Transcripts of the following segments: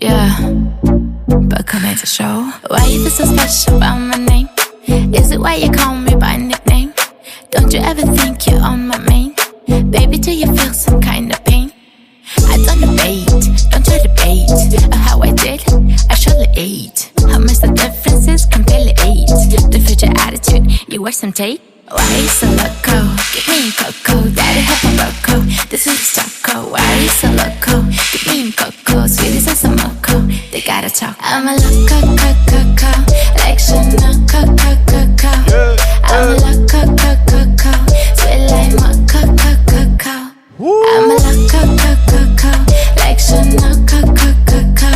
Yeah, but come here to show. Why you feel so special about my name? Is it why you call me by nickname? Don't you ever think you're on my main? Baby, do you feel some kind of pain? I don't debate, don't try to bait. Uh, how I did, I surely ate. How much the difference is completely ate. The future attitude, you wear some tape. Why you so loco? Give me cocoa, daddy have a roco. This is taco. Why you so loco? Give me cocoa, sweet as a moco. They gotta talk. I'm a loco, co, co, like Chanel, co, co, co, co. I'm a loco, co, co, co, sweet like moco, co, co, co. I'm a loco, co, co, co, like Chanel, co, co, co, co.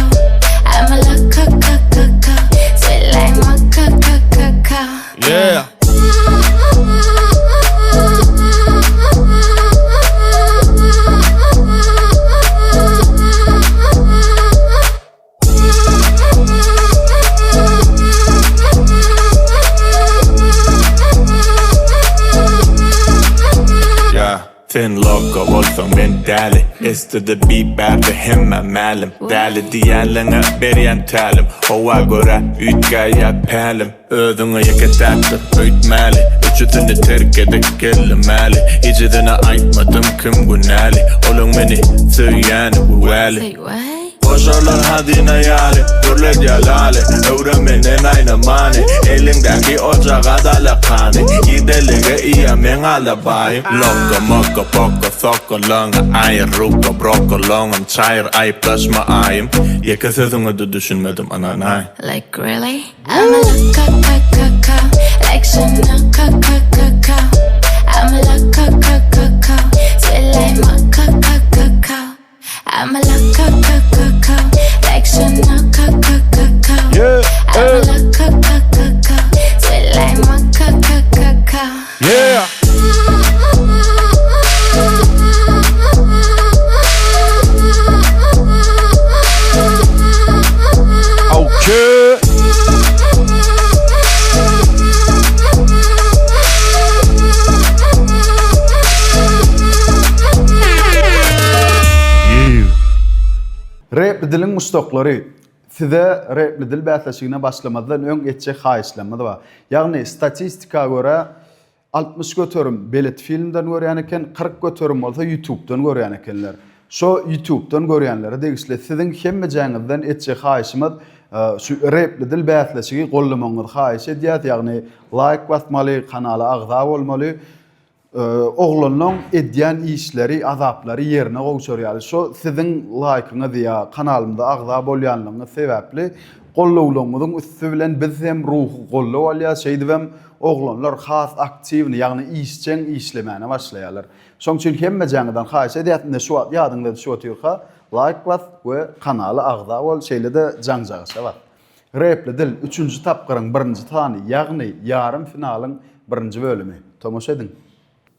I'm a loco, co, co, co, sweet like moco, co, co, co. Yeah. Yeah. Sen loco bolsaň men däli Esde-de bi bärde hemmä mälim Däli diýenleňe berýän tälim Howa görä üýtgäýýä pälim Özüňe ýeke täkdir öýtmäli Üçüsini terk edip geldim äli Hiçisine aýtmadym kim günäli Olaň meni söýýäni güwäli Say what? Goşarlar hazyna ýaly, gürledýär laly Öwren menden aýnamany, eliňdäki ojaga dalakany Gidelige iýe meň alabaýym Lokko, mokko, pokko, sokko, loňa aýyr Rukko, brokko, loňam çaýyr, aýyplaşma aýym Ýeke sözüňe-de düşünmedim ynanaý. Like really? I'm a loco, co, co, co, like Chanel, co, co, co, co. I'm a loco, co, co, co, sweet like mocha, co, co, co. I'm a loco, co, co, co, like Chanel, co, co, co, co. Yeah, I'm a loco, co, co, co, sweet like mocha, co, co, co. Yeah. Okay. Repli diliň muşdaklary, size Repli dil bäsleşigine başlamazdan öň etjek haýyşlarymyz bar. Ýagny statistika görä 60% Belet filmden görýän eken, 40% bolsa Ýutubdan görýän ekenler. Şo Ýutubdan görýänlere degişli siziň hemmejäňizden etjek haýyşymyz şu Repli dil bäsleşigi goldamagyňyzy haýyş edýäs, ýagny laýk basmaly, kanala agza bolmaly. Oglanlaň edýän işleri, azaplary ýerine gowşar ýaly. Şo siziň laýkyňyz ýa kanalymyza agza bolýanlygyňyz sebäpli gollawlaryňyzyň üsti bilen biz hem ruhy goldaw alýas, şeýdibem oglanlar has aktiwny, ýagny işjeň işlemäne başlaýarlar. Şoň üçin hemmejäňizden haýyş edýäs, indi şu wagt ýadyňyza düşüp otyrka laýk bas we kanala agza bol, şeýle-de jaňjagaşa bas. Repli dil, üçünji tapgyryň birinji sany, ýagny ýarym finalyň birinji bölümi. Tomaşa ediň.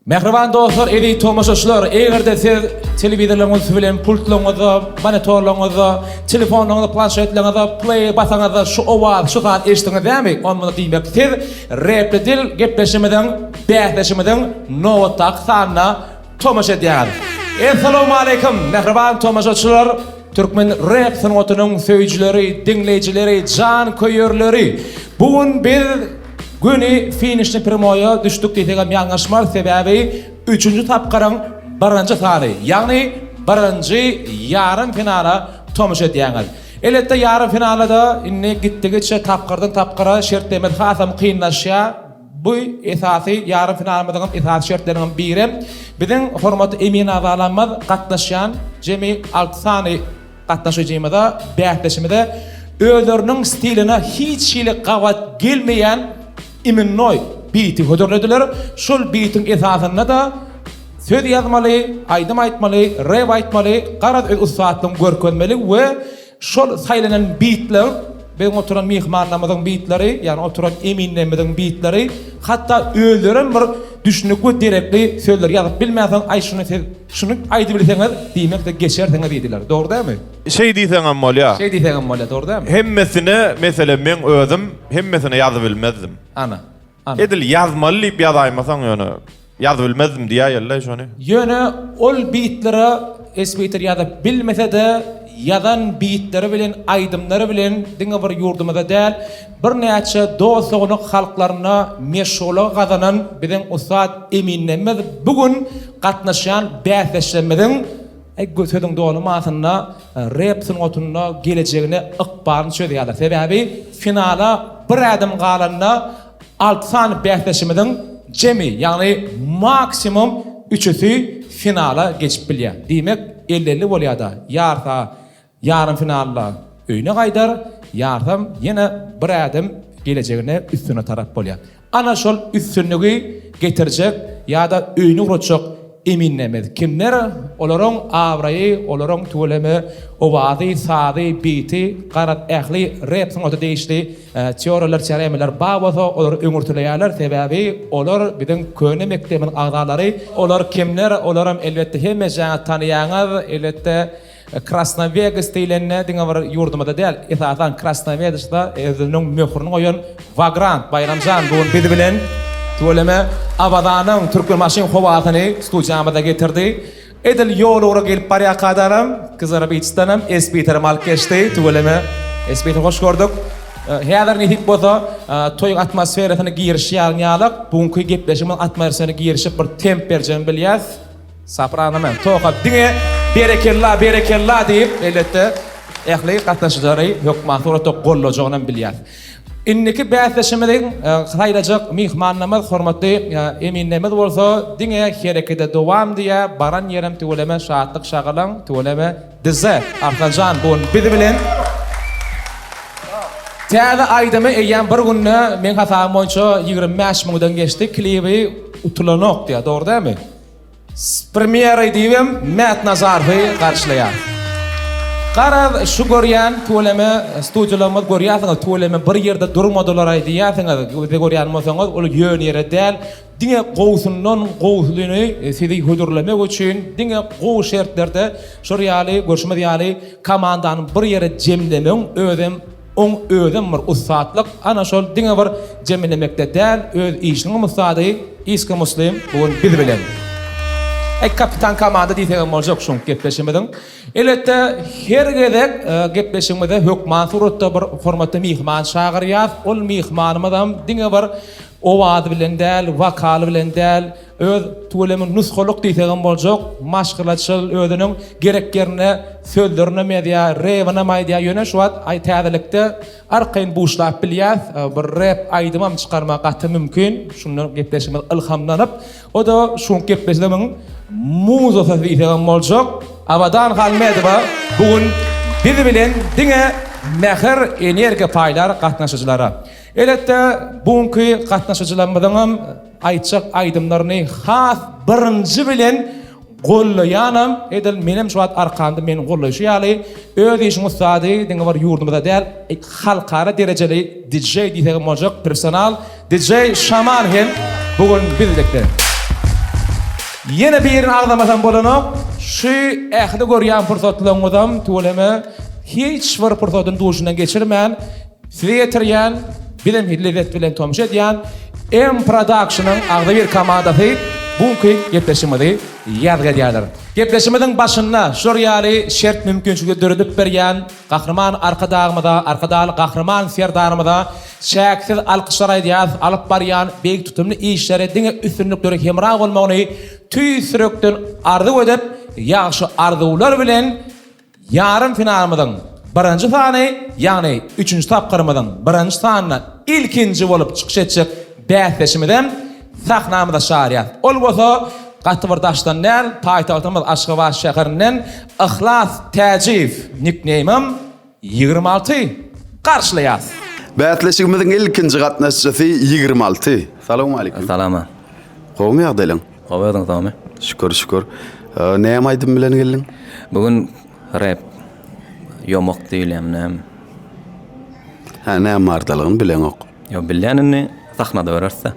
Mähriban dostlar, eziz tomaşaçylar, eger-de siz telewizorlaryňyz üsti bilen pultlaryňyzda, monitorlaryňyzda, telefonlaryňyzda, planşetleriňizde play basaňyzda şu owaz, şu saz eşitdiňiz dämi? Onda diýmek siz Repli dil gepleşigimiziň, bäsleşigimiziň nobatdaky sanyna tomaşa edýäňiz. Essalawmaleýkim, mähriban tomaşaçylar! Türkmen rep sungatynyň söýüjileri, diňleýjileri, janköýerleri! Bu gün biz göni finişni primoýa düşdük diýsegem ýalňyşmarys, sebäbi üçünji tapgyryň birinji sany, ýagny birinji ýarym finala tomaşa edýäňiz. Elbetde ýarym finalada indi gitdigiçe tapgyrdan tapgyra şertlerimiz hasam kynlaşýar. Bu esasy ýarym finalymyzyňam esasy şertleriniňem birem biziň hormatly emin agzalarymyz gatnaşýan jemi alty sany gatnaşyjymyza, bäsdeşimize özleriniň stiline hiç hili gabat gelmeýän imennoý biti hödürlediler. Şol bitiň esasynda-da söz ýazmaly, aýdym aýtmaly, rep aýtmaly, garaz öz ussatlygyňy görkezmeli we Şol saýlanan bitler, biziň oturan myhmanlarymyzyň bitleri, ýagny oturan eminlerimiziň bitleri, hatda özlerem bir düşünik we derekli sözleri ýazyp bilmänsoň, aý şuny siz şuny aýdybilseňiz, diýmek siz geçersiňiz diýdiler. Dogry dälmi? Şeý diýseňem bolýar. Şeý diýseňem bolýar, dogry dälmi? Hemmesine, meselem, meň özüm hemmesine ýazybilmezdim. Ana. Ana. Edil ýazmaly diýip ýazaýmasaň ýöne. Ýazybilmezdim diýäýeli-le şony. Ýöne ol bitlere Espeýter ýazyp bilmese-de. ýazan bitleri bilen, aýdymlary bilen diňe bir ýurdumyzda däl, birnäçe dost-doganlyk halklarynda meşhurlygy gazanan biziň ussat eminlerimiz bu gün gatnaşýan bäsdeşlerimiziň sözüň doly manysynda rep sungatynda gelejegine ykbalyny çözýärler. Sebäbi finala bir ädim galanda Alty sany bäsdeşimiziň jemi, ýagny maksimum üçüsi finala geçip bilýär. Diýmek, elli-elli bolýar-da, ýarsa ýarym finalda öýüne gaýdar, ýarsam ýene bir ädim gelejegine üstüne tarap bolýar. Ana şol üstünligi getirjek ýa-da öýüne ugratjak eminlerimiz kimler? Olaryň abraýy, olaryň tüweleme owazy, sazy, biti, garaz ähli rep sungata degişli Teoriýalar, teoremeler bar bolsa, olary öňürtileýärler, sebäbi olar biziň köne mekdebimiziň agzalary. Olar kimler? Olaram elbetde hemmejaňyz tanaýaňyz. Elbetde, Krasnowegas diýlende diňe bir ýurdumyzda däl, esasan Krasnowegasda özüniň möhrüni goýan Wagrant Baýramjan bu gün biz bilen. Tüweleme, Awazanyň, Türkmenbaşyň howasyny studiýamyza getirdi. Edil ýol ugra gelip barýarkadanam Kzara Beachdanam Esbiterem alyp geçdi. Tüweleme. Esbiter hoş gördük. Häzir nesip bolsa toýuň atmosferasyna girişýän ýalak, bu günki gepleşigimiziň atmosferasyna girişip bir temp berjegini bilýäs. Soprano men Toka diňe berekella berekella diýip elbetde ähli gatnaşyjylary hökman suratda gollajagynam bilýäs. Indiki bäsdeşimiziň saýlajak myhmanymyz hormatly eminlerimiz bolsa diňe herekede dowam diýýär, baran ýerem tüweleme şatlyk şagalaň tüweleme dize Arslanjan bu gün biz bilen Täze aýdymy eýýäm bir günde meň hasabym boýunça 25 müňden geçdi klibi utulanok diýýär dogry dälmi? S premýeray diýibem Mätnazarowy garşylaýar. Garaz şu görýän tüweleme studiýalarymyz görýärsiňiz tüweleme bir ýerde durmadylaray diýýärsiňiz bizi görýän bolsaňyz ol ýöne ýere däl diňe gowusyndan gowusyny sizi hödürlemek üçin diňe gowy şertlerde şol ýaly görşümiz ýaly komandany bir ýere jemlemegiň özem Oň özem bir ussatlyk, ana şol diňe bir jemlemekde däl, öz işiniňem ussady Iska Muslim bu gün biz bilen. Äý kapitan komanda diýsegem boljak şuňky gepleşigimiziň. Elbetde her gezek gepleşigimize hökman suratda bir hormatly myhman çagyrýas. Ol myhmanymyzam diňe bir owazy bilen däl, wokaly bilen däl, Öz tüweleme nusgalyk diýsegem boljak, maşgalaçyl, özüniň gerek ýerinde sözlerinem ýazýar, rebinem aýdýar, ýöne şu wagt aý täzelikde arkaýyn buşlap bilýäs, bir rep aýdymam çykarmak gaty mümkin, şundan gepleşigimiz ylhamlanyp, o-da şu gepleşigimiziň muzasy diýsegem boljak, Abadan Halmedowa bu gün biz bilen diňe mähir, energiýa paýlar gatnaşyjylara. Elbetde bu günki gatnaşyjylarymyzyňam Aýtjak aýdymlaryny has birinji bilen gollaýanam edil menem şu wagt arkamda meni gollaýşy ýaly öz işiň ussady diňe bir ýurdumyzda däl halkara derejeli DJ diýsegem boljak professional DJ Şaman hem bu gün bizlikde. Ýene birini agzamasam bolanok şu ähli görýän pursatlaryňyzam tüweleme hiç bir pursadyny duşundan geçirmän Size ýetirýän, bizem lezzet bilen tomaşa edýän M Production-yň agzybir komandasy bu günki gepleşigimizi ýazgy edýärler. Gepleşigimiziň başynda şular ýaly şert-mümkinçilikleri döredip berýän Gahryman Arkadagymyza, Arkadagly Gahryman Serdarymyza çäksiz alkyşlar aýdýarys, alyp barýan beýik tutumly işleri diňe üstünliklere hemra bolmagyny tüýs ýürekden arzuw edip, ýagşy arzuwlar bilen Ýarym finalymyzyň birinji sany, ýagny üçünji tapgyrymyzyň birinji sanynda ilkinji bolup çykyş etjek bäsdeşimizem sahnamyza çagyrýas. Ol bolsa gaty bir daşdan däl, paýtagtymyz Aşgabat şäherinden Yhlas Täjiýew, nikneýmim 26, garşylaýas. Bäsleşigimiziň ilkinji gatnaşyjysy 26. Salowmaleýkim. Salama. Gowumy ýagdaýlaň? Gowy özüň sagmy? Şükür şükür. Näme aýdym bilen geldiň? Bu gün rep ýomak diýilýärmi näme? Hä näme bardalygyny bileňok. Ýok bilýän indi sahnada göreris-dä.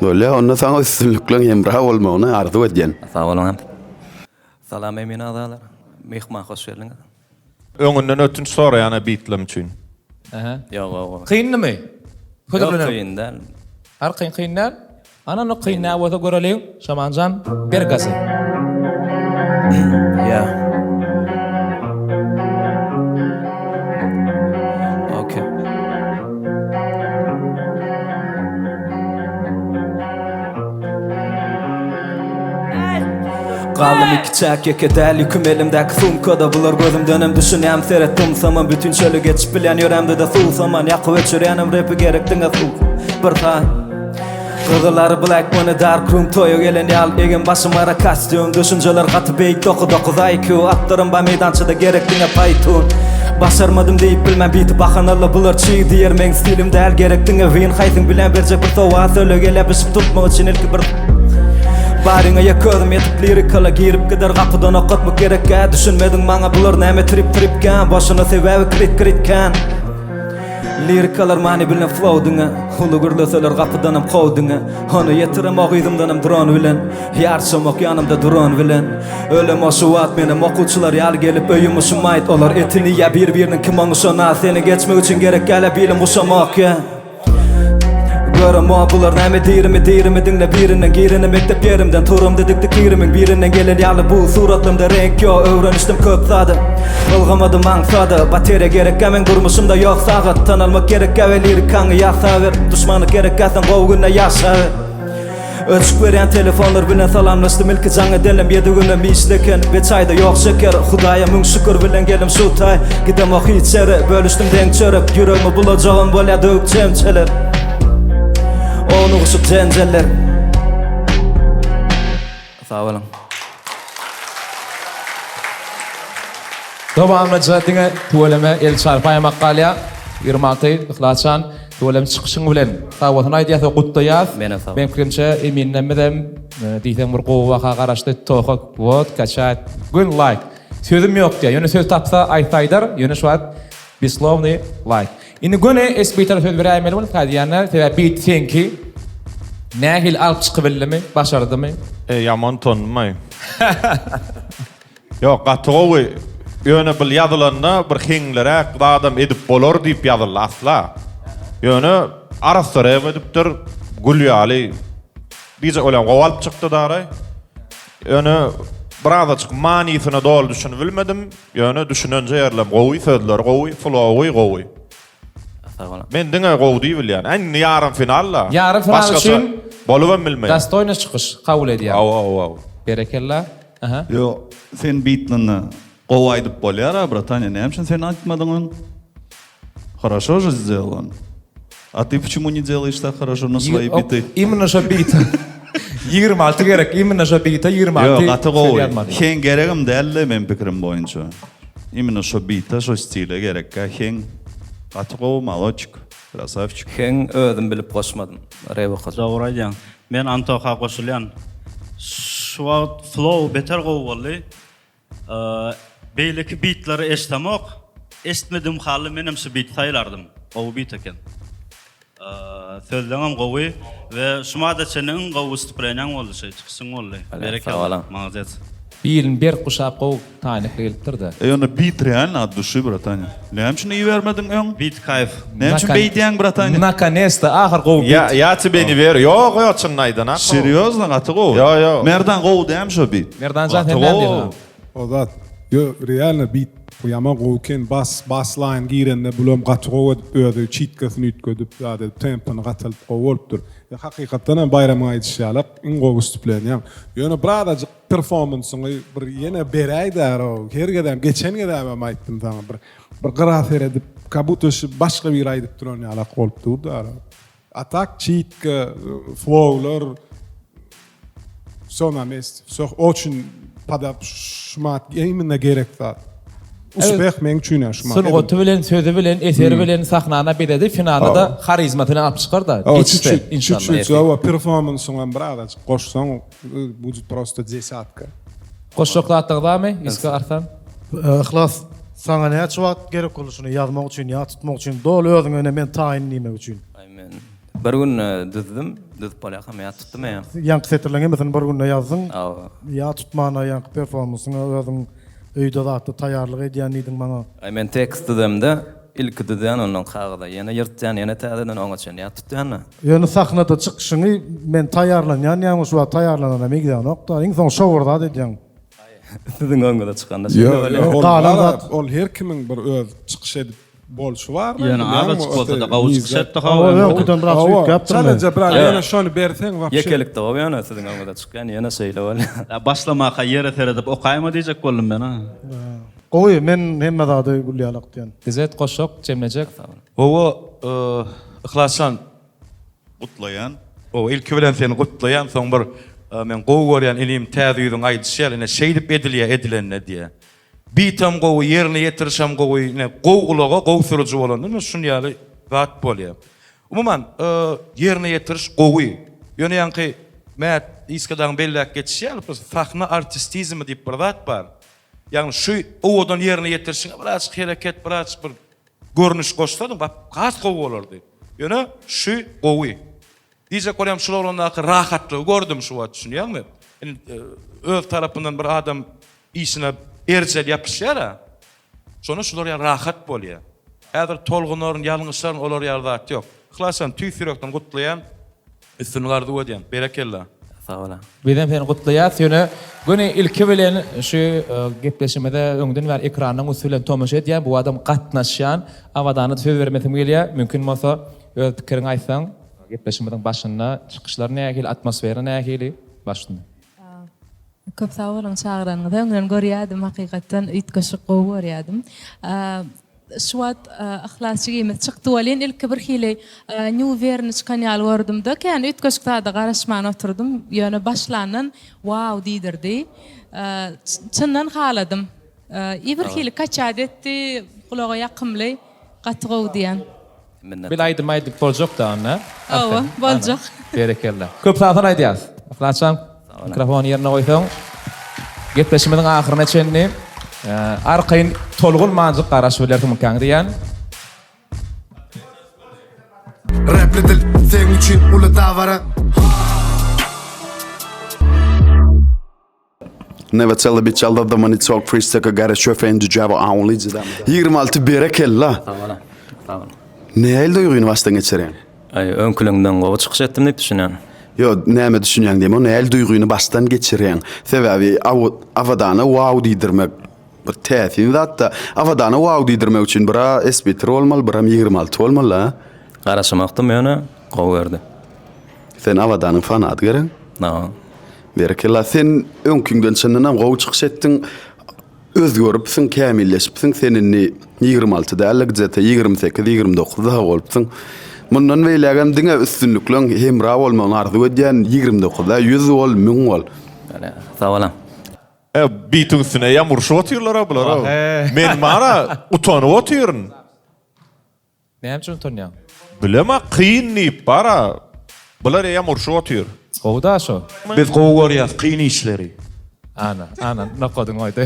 Bolýa onda saňa üstünlikleň hemra bolmagyny arzuw edýän. Sag boluň. Salam emin agzalar. Myhman hoş geldiňiz. Öňünden ötünç soraýan-a bitlem üçin. Aha. Ýok ýok. Kyndymy? Ýok kyn däl. Arkaýyn kyn däl. Ana onda kyn nä bolsa göreliň. Şamanjan ber gazy. Yeah. Galdym ikiçäk ýeke däl ýüküm elimdäki sumkada Bular gözümdenem düşünýän seret dymsamam Bütin çöli geçip bilýän ýörämde-de suwsaman Ýakyp öçürýänem repi gerek diňe suw Bir saý Gyzylary black money dark room toýa gelen ýaly Egin başym gara kostýum Düşünjeler gaty beýik 99 IQ Atlarym bar meýdançada gerek diňe paýtun Başarmadym diýip bilmän biti bahanaly bular çig diýer meň stilim däl gerek diňe win haýsyň bilen berjek bir sowal söyle gelýär bişip tutmak üçin ilki bir Baryňa ýek özüm ýetip lirikala girip gider gapydan okatmak gerekkä düşünmediň maňa bular näme trip tripkän boşuna sebäbi krit kritkän Lirikalar many bilen flow diňe Uly gürleseler gapydanam kow diňe Ony ýetiremok yzymdanam dron bilen Ýarşamok ýanymda duran bilen Ölemok şu wagt menem okuwçylar ýaly gelip öýüm uşumaýt Olar etini iýýä bir biriniň kim oňuşana Seni geçmek üçin gerek dälä bilim guşamak yeah. Göremok bular näme dirimi dirimi diňle birinden gireni mekdep ýerimden turamda dik dik ýigrimiň birinden gelen ýaly bu suratlarymda reňk ýok öwrenişdim köp zada Ylgamadym aňsada bateriýa gerekkä meň durmuşymda ýok sagat Tanalmak gerekkä we lirikaňy ýasaber Duşmanlyk gerekkä sen gowy günde ýaşaber Öçük berýän telefonlar bilen salamlaşdym ilki jaň edenim ýedi günem işli eken we çaýda ýok şeker Hudaýa müň şükür bilen gelim şu taý gidemok hiç ýere bölüşdim deň çörek ýüregimi bulajagam bolýa döwük çemçeler Ownuguşyp jenjeller. Sag boluň. Dowamlyja diňe tüweleme el çarpaýmak galýar. 26 Yhlasjan tüweleme çykyşyň bilen sag bolsun aýdýas we gutlaýas. Menem sag. Meň pikirimçe eminlemizem diýseň bir gowy waka garaşdy. Toha wot kaçat gün like. Sözüm ýok diýýär. Ýöne söz tapsa aýtsa aýdar. Ýöne şu wagt Beslowny like. Indi göni SB-tara söz beräýmeli bolup gaýdýanda, sebäbi beat seňki. Nähili alyp çykybildimi, başardymy? E ýaman utandym-aý. Ýok gaty gowy. Ýöne bul ýazylanda bir heňliräk zadam edip bolar diýip ýazyldy asla. Ýöne arassa rep edipdir, gül ýaly. Diýjek bolýan gowy alyp çykdy daraý. Ýöne birazajyk manysyna doly düşünibilmedim. Ýöne düşünenje ýerlem gowy, sözleri gowy, flowy gowy. Sag boluň. Men diňe gowy diýip bilýän. Ä indi ýarym final-da. Ýarym final Başgaça üçin bolubam bilmeýän. Dostoýny çykyş kabul edýän. Hawa, hawa, hawa. Berekella. Aha. Ýo, sen beatninde gowy aýdyp bolýar-a, bratanya, näme üçin sen aýtmadyň ony? Хорошо же сделал он. A ty почему не делаешь так хорошо на свои биты? Именно şo beat. 26 gerek, именно şo beat'e 26. Ýok, gaty gowy. Heň geregem däldi meň pikirim boýunça. Именно şo beat'e, şo stile gerekkä heň. Gaty gowy, molodçik, krasavçik. Heň özüm bilip goşmadym. Rap okadym. Dogry aýdýaň. Men Antoha goşulýan. Şu wagt flow beter gowy boldy. Beýleki bitleri eşdemok. Eşitmedigim hally menem şu biti saýlardym. Gowy bit eken. Sözleňem gowy we şu mada çenli iň gowy wystuplenýaň boldy şeý çykyşyň boldy. Berekella. Malades. Bilini berk guşap gowy taýnykly gelipdir-de. Eý onda bit realno от duşy bratanya. Näme üçin ibermediň öň? Bit kaýf. Näme üçin beýdýäň bratanya? Nakonesta ahyr gowy bit. Ýa ýa tebe ne ver. Ýok ýok çynyny aýdan a. Serýozno gaty gowy. Ýo ýo. Merdan gowy dämi şo bit? Merdanjan sen näme diýýäň? O zat. Ýo realno bit bu ýaman gowy eken bas bas line girende bulam gaty gowy edip özi çitkasyny üýtgedip zat edip tempony gataldyp gowy bolupdyr. Hakykatdan hem Baýramyň aýdyşy ýalak iň gowy wystuplenýaň. Ýöne birazajyk performansyňy bir ýene beräýdärow her gezem geçen gezemem aýtdym saňa bir bir gyra seredip kabutta şu başga biri aýdyp duran ýalak bolup durdy a tak çitka flowlar Wsё na meste. Wsё oçin pada şumat imенно gerek zat. Uspeh meň üçin şumat. Sungaty bilen, sözi bilen, eseri bilen sahnana bezedi, finalda-da harizmasy bilen alyp çykar-da. Geçse, inşallah. Çüç-çüç, hawa, performansyňam birazajyk goşsaň, будет просто desatka. Goşjak zatlaryň barmy, Iska Arslan? Yhlas, saňa näçe wagt gerek boldy şuny ýazmak üçin, ýat tutmak üçin, doly özüňe ine men taýyn diýmek üçin? Aý men bir günde düzdüm, düzüp bolýarkam ýat tutdum eýýäm. Ýaňky setirleň hemmesini bir günde ýazdyň. Hawa. Ýat tutmana ýaňky performansyňa özüň öýde zatda taýýarlyk edýän diýdiň maňa. Aý men tekst düzemde ilki düzýän ondan kagyza ýene ýyrtýan ýene täzeden oňa çenli ýat tutýan-da. Ýöne sahnada çykyşyňy men taýýarlanýan diýýäň şu wagt taýýarlanana meňzänok-da iň soň şo bir zat edýäň. Aý siziň öňüňize çykanda şeýle bolýar. Ýok, ol her kimiň bir öz çykyş edip. Bolşy bar. Ýöne azajyk bolsa-da gowy çykyş etdi hawa. Öňküden biraz üýtgäpdir. Çalaja biraz ýöne şony berseň wapşe. Ýekelikde gowy ýöne siziň öňüňize çykýan ýöne şeýle bolýar. Başlamaka ýere seredip okaýma diýjek boldum men a. Gowy men hemme zady gül ýalak diýen. Izzet goşjak jemlejek. Hawa Yhlasjan Gutlaýan. Hawa ilki bilen seni gutlaýan soň bir men gowy görýän inim Täze ýüzüň aýdyşy ýaly ine şeýdip edilýä edilende diýä. Bitam gowy, ýerine ýetirişem gowy, ine gowy ulaga gowy sürüji bolanda ine şun ýaly zat bolýar. Umuman, ýerine ýetiriş gowy. Ýöne ýaňky Mät Iskadagyň belläp geçişi ýaly bir sahna artistizmi diýip bir zat bar. Ýagny şu owadan ýerine ýetirişiňe birazjyk hereket, birazjyk bir görnüş goşsadyň has gowy bolardy. Ýöne şu gowy. Diýjek bolýanym şul oglandaky rahatlygy gördüm şu wagt düşünýäňmi? Indi öz tarapyndan bir adam işine erjel ýapyşýar-a. Şonda şular ýaly rahat bolýar. Häzir tolgunaryn, ýalňyşaryn olar ýaly zat ýok. Yhlasjan tüýs ýürekden gutlaýan. Üstünlik arzuw edýän. Berekella. Sag boluň. Bizem seni gutlaýas ýöne göni ilki bilen şu gepleşigimize öňden bäri ekranyň üsti bilen tomaşa edýän bu adam gatnaşýan Abadana söz bermesim gelýär mümkin bolsa öz pikiriňi aýtsaň gepleşigimiziň başynda çykyşlar nähili atmosfera nähili başynda. Köp sag boluň çagyranyňyza öňden görýädim hakykatdan üýtgeşik gowy görýädim. Şu wagt Yhlas jigimiz çykdy welin ilki bir hili new werini çykan ýaly gördümde kän üýtgeşik zada garaşman oturdym ýöne başlandan wow diýdirdi. Çyndan haladym. I bir hili kaçat etdi gulaga ýakymly gaty gowy diýen. Bil aýdym aýdyp boljakda onda. Hawa, boljak. Berekella. Köp sag bol aýdýas. Yhlasjan, mikrofony ýerine goýsaň, gepleşigimiziň ahyryna çenli arkaýyn tolgunmanjyk garaşyp bilersiňmikäň diýýän. Rapli dil seň üçin uly dabara. Never tell a bitch I love them when it's all free sucker got a chauffeur and the driver I only 26 berekella. Sag boluň. Sag boluň. Nähili duýgyny başdan geçirýäň? Aý, öňküleňden gowy çykyş etdim diýip düşünýän. Ýo, näme düşünýäň diýme, nähili duýgyny başdan geçirýäň? Sebäbi Abadana wow diýdirmek bir täsin zatda. Abadana wow diýdirmek üçin bir-a esbitir bolmaly, biram 26 bolmaly-a. Garaşamakdym ýöne gowy berdi. Sen Abadanyň fanady gerek? Hawa. Berekella sen öňkiňden çyndanam gowy çykyş etdiň özgeripsiň kämilleşipsiň sen indi 26 dälde gzete 28 29 dagy bolupsyň mundan beýlägem diňe üstünlikleň hemra bolmagyny arzuw edýän 29 da 100 bol 1000 bol. Sag boluň. E, bitiň üstüne eýýäm urşup otyrlar-a bular-a. Men bar-a utanyp otyryn. Näme üçin utanýaň? Bilemok kyn diýip bara. Bular eýýäm urşup otyr. Gowy da şo. Biz gowy görýäs kyn işleri. Ana, ana, nokadyň goýdy.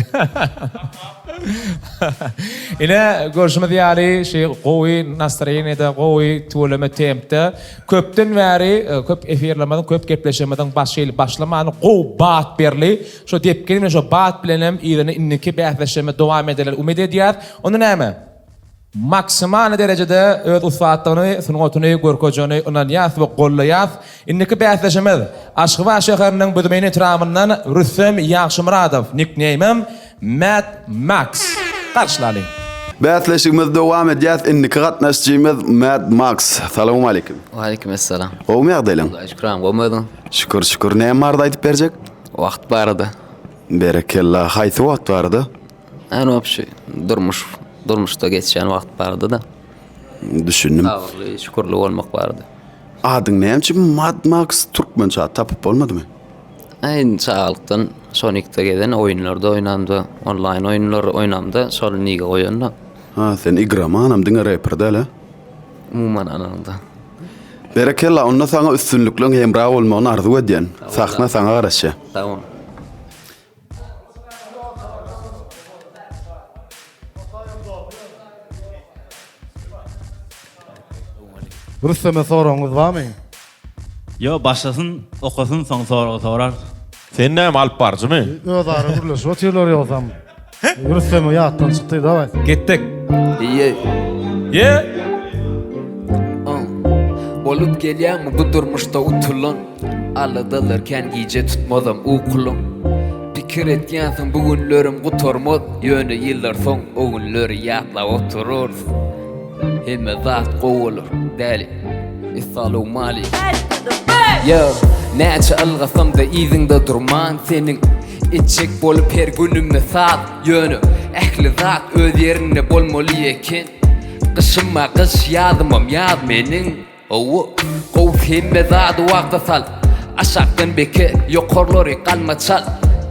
Ine, görşümiz ýaly, şu gowy nastroýeniýada, gowy tüweleme tempde köpden bäri köp efirlerimiziň, köp gepleşigimiziň başy başlamany gowy bat berli. Şo depgin bilen, şo bat bilenem yzyny indiki bäsleşigimiz dowam ederler umyt edýäs. Onda näme? Maksimalny derejede öz ussatlygyny, sungatyny görkezjegine ynanýas we gollaýas. Indiki bäsdeşimiz Aşgabat şäheriniň Büzmeýin etrabyndan Rüstem Ýagşymyradow, nikneýmim Mad Max. Garşylalyň. Bäsleşigimizi dowam edýäs. Indiki gatnaşyjymyz Mad Max. Salowmaleýkim. Waleýkim essalam. Gowumy ýagdaýlaň? Hudaýa şükür agam, gowumy özüň? Şükür, şükür. Näme barada aýdyp berjek? Wagt barada. Berekella. Haýsy wagt barada? Än obşi durmuş durmuşda geçýän wagt barada-da. Düşündim. Sabyrly, şükürli bolmak barada. Adyň näme üçin Mad Max türkmençe at tapyp bolmadymy? Äý indi çagalykdan Sonicde gezen oýunlarda oýnamda, onlaýn oýunlar oýnamda şol nige goýanda. Ha, sen igromanam diňe reper däl a? Umuman alanda. Berekella, onda saňa üstünlikleň hemra bolmagyny arzuw edýän. Sahna saňa garaşýar. Sag bol. Rüsteme soragyňyz barmy? Ýo başlasyn okasyn soň sorag sorar. Sen näme alyp baryjymy? Özara gürleşip otyrlar ýogsam. Rüsteme ýatdan çykdy daway. Gitdik. Ýe. Ýe. Bolup gelýäňmi bu durmuşda utulan? Aladalar kän gije tutmazam ukulyň Pikir etýänsiň bu günlerim gutarmaz Ýöne ýyllar soň o günleri ýatlap oturarys. Hemme zat gowy bolar däli Essalawmalik Ýa näçe ylgasamda yzyňda durman seniň Etjek bolup her günüme saz Ýöne ähli zat öz ýerinde bolmaly eken Gyşym-a gyş ýazymam ýaz meniň Hawa, gowusy hemme zady wagta sal. Aşakdan beke, ýokarlary galma çal.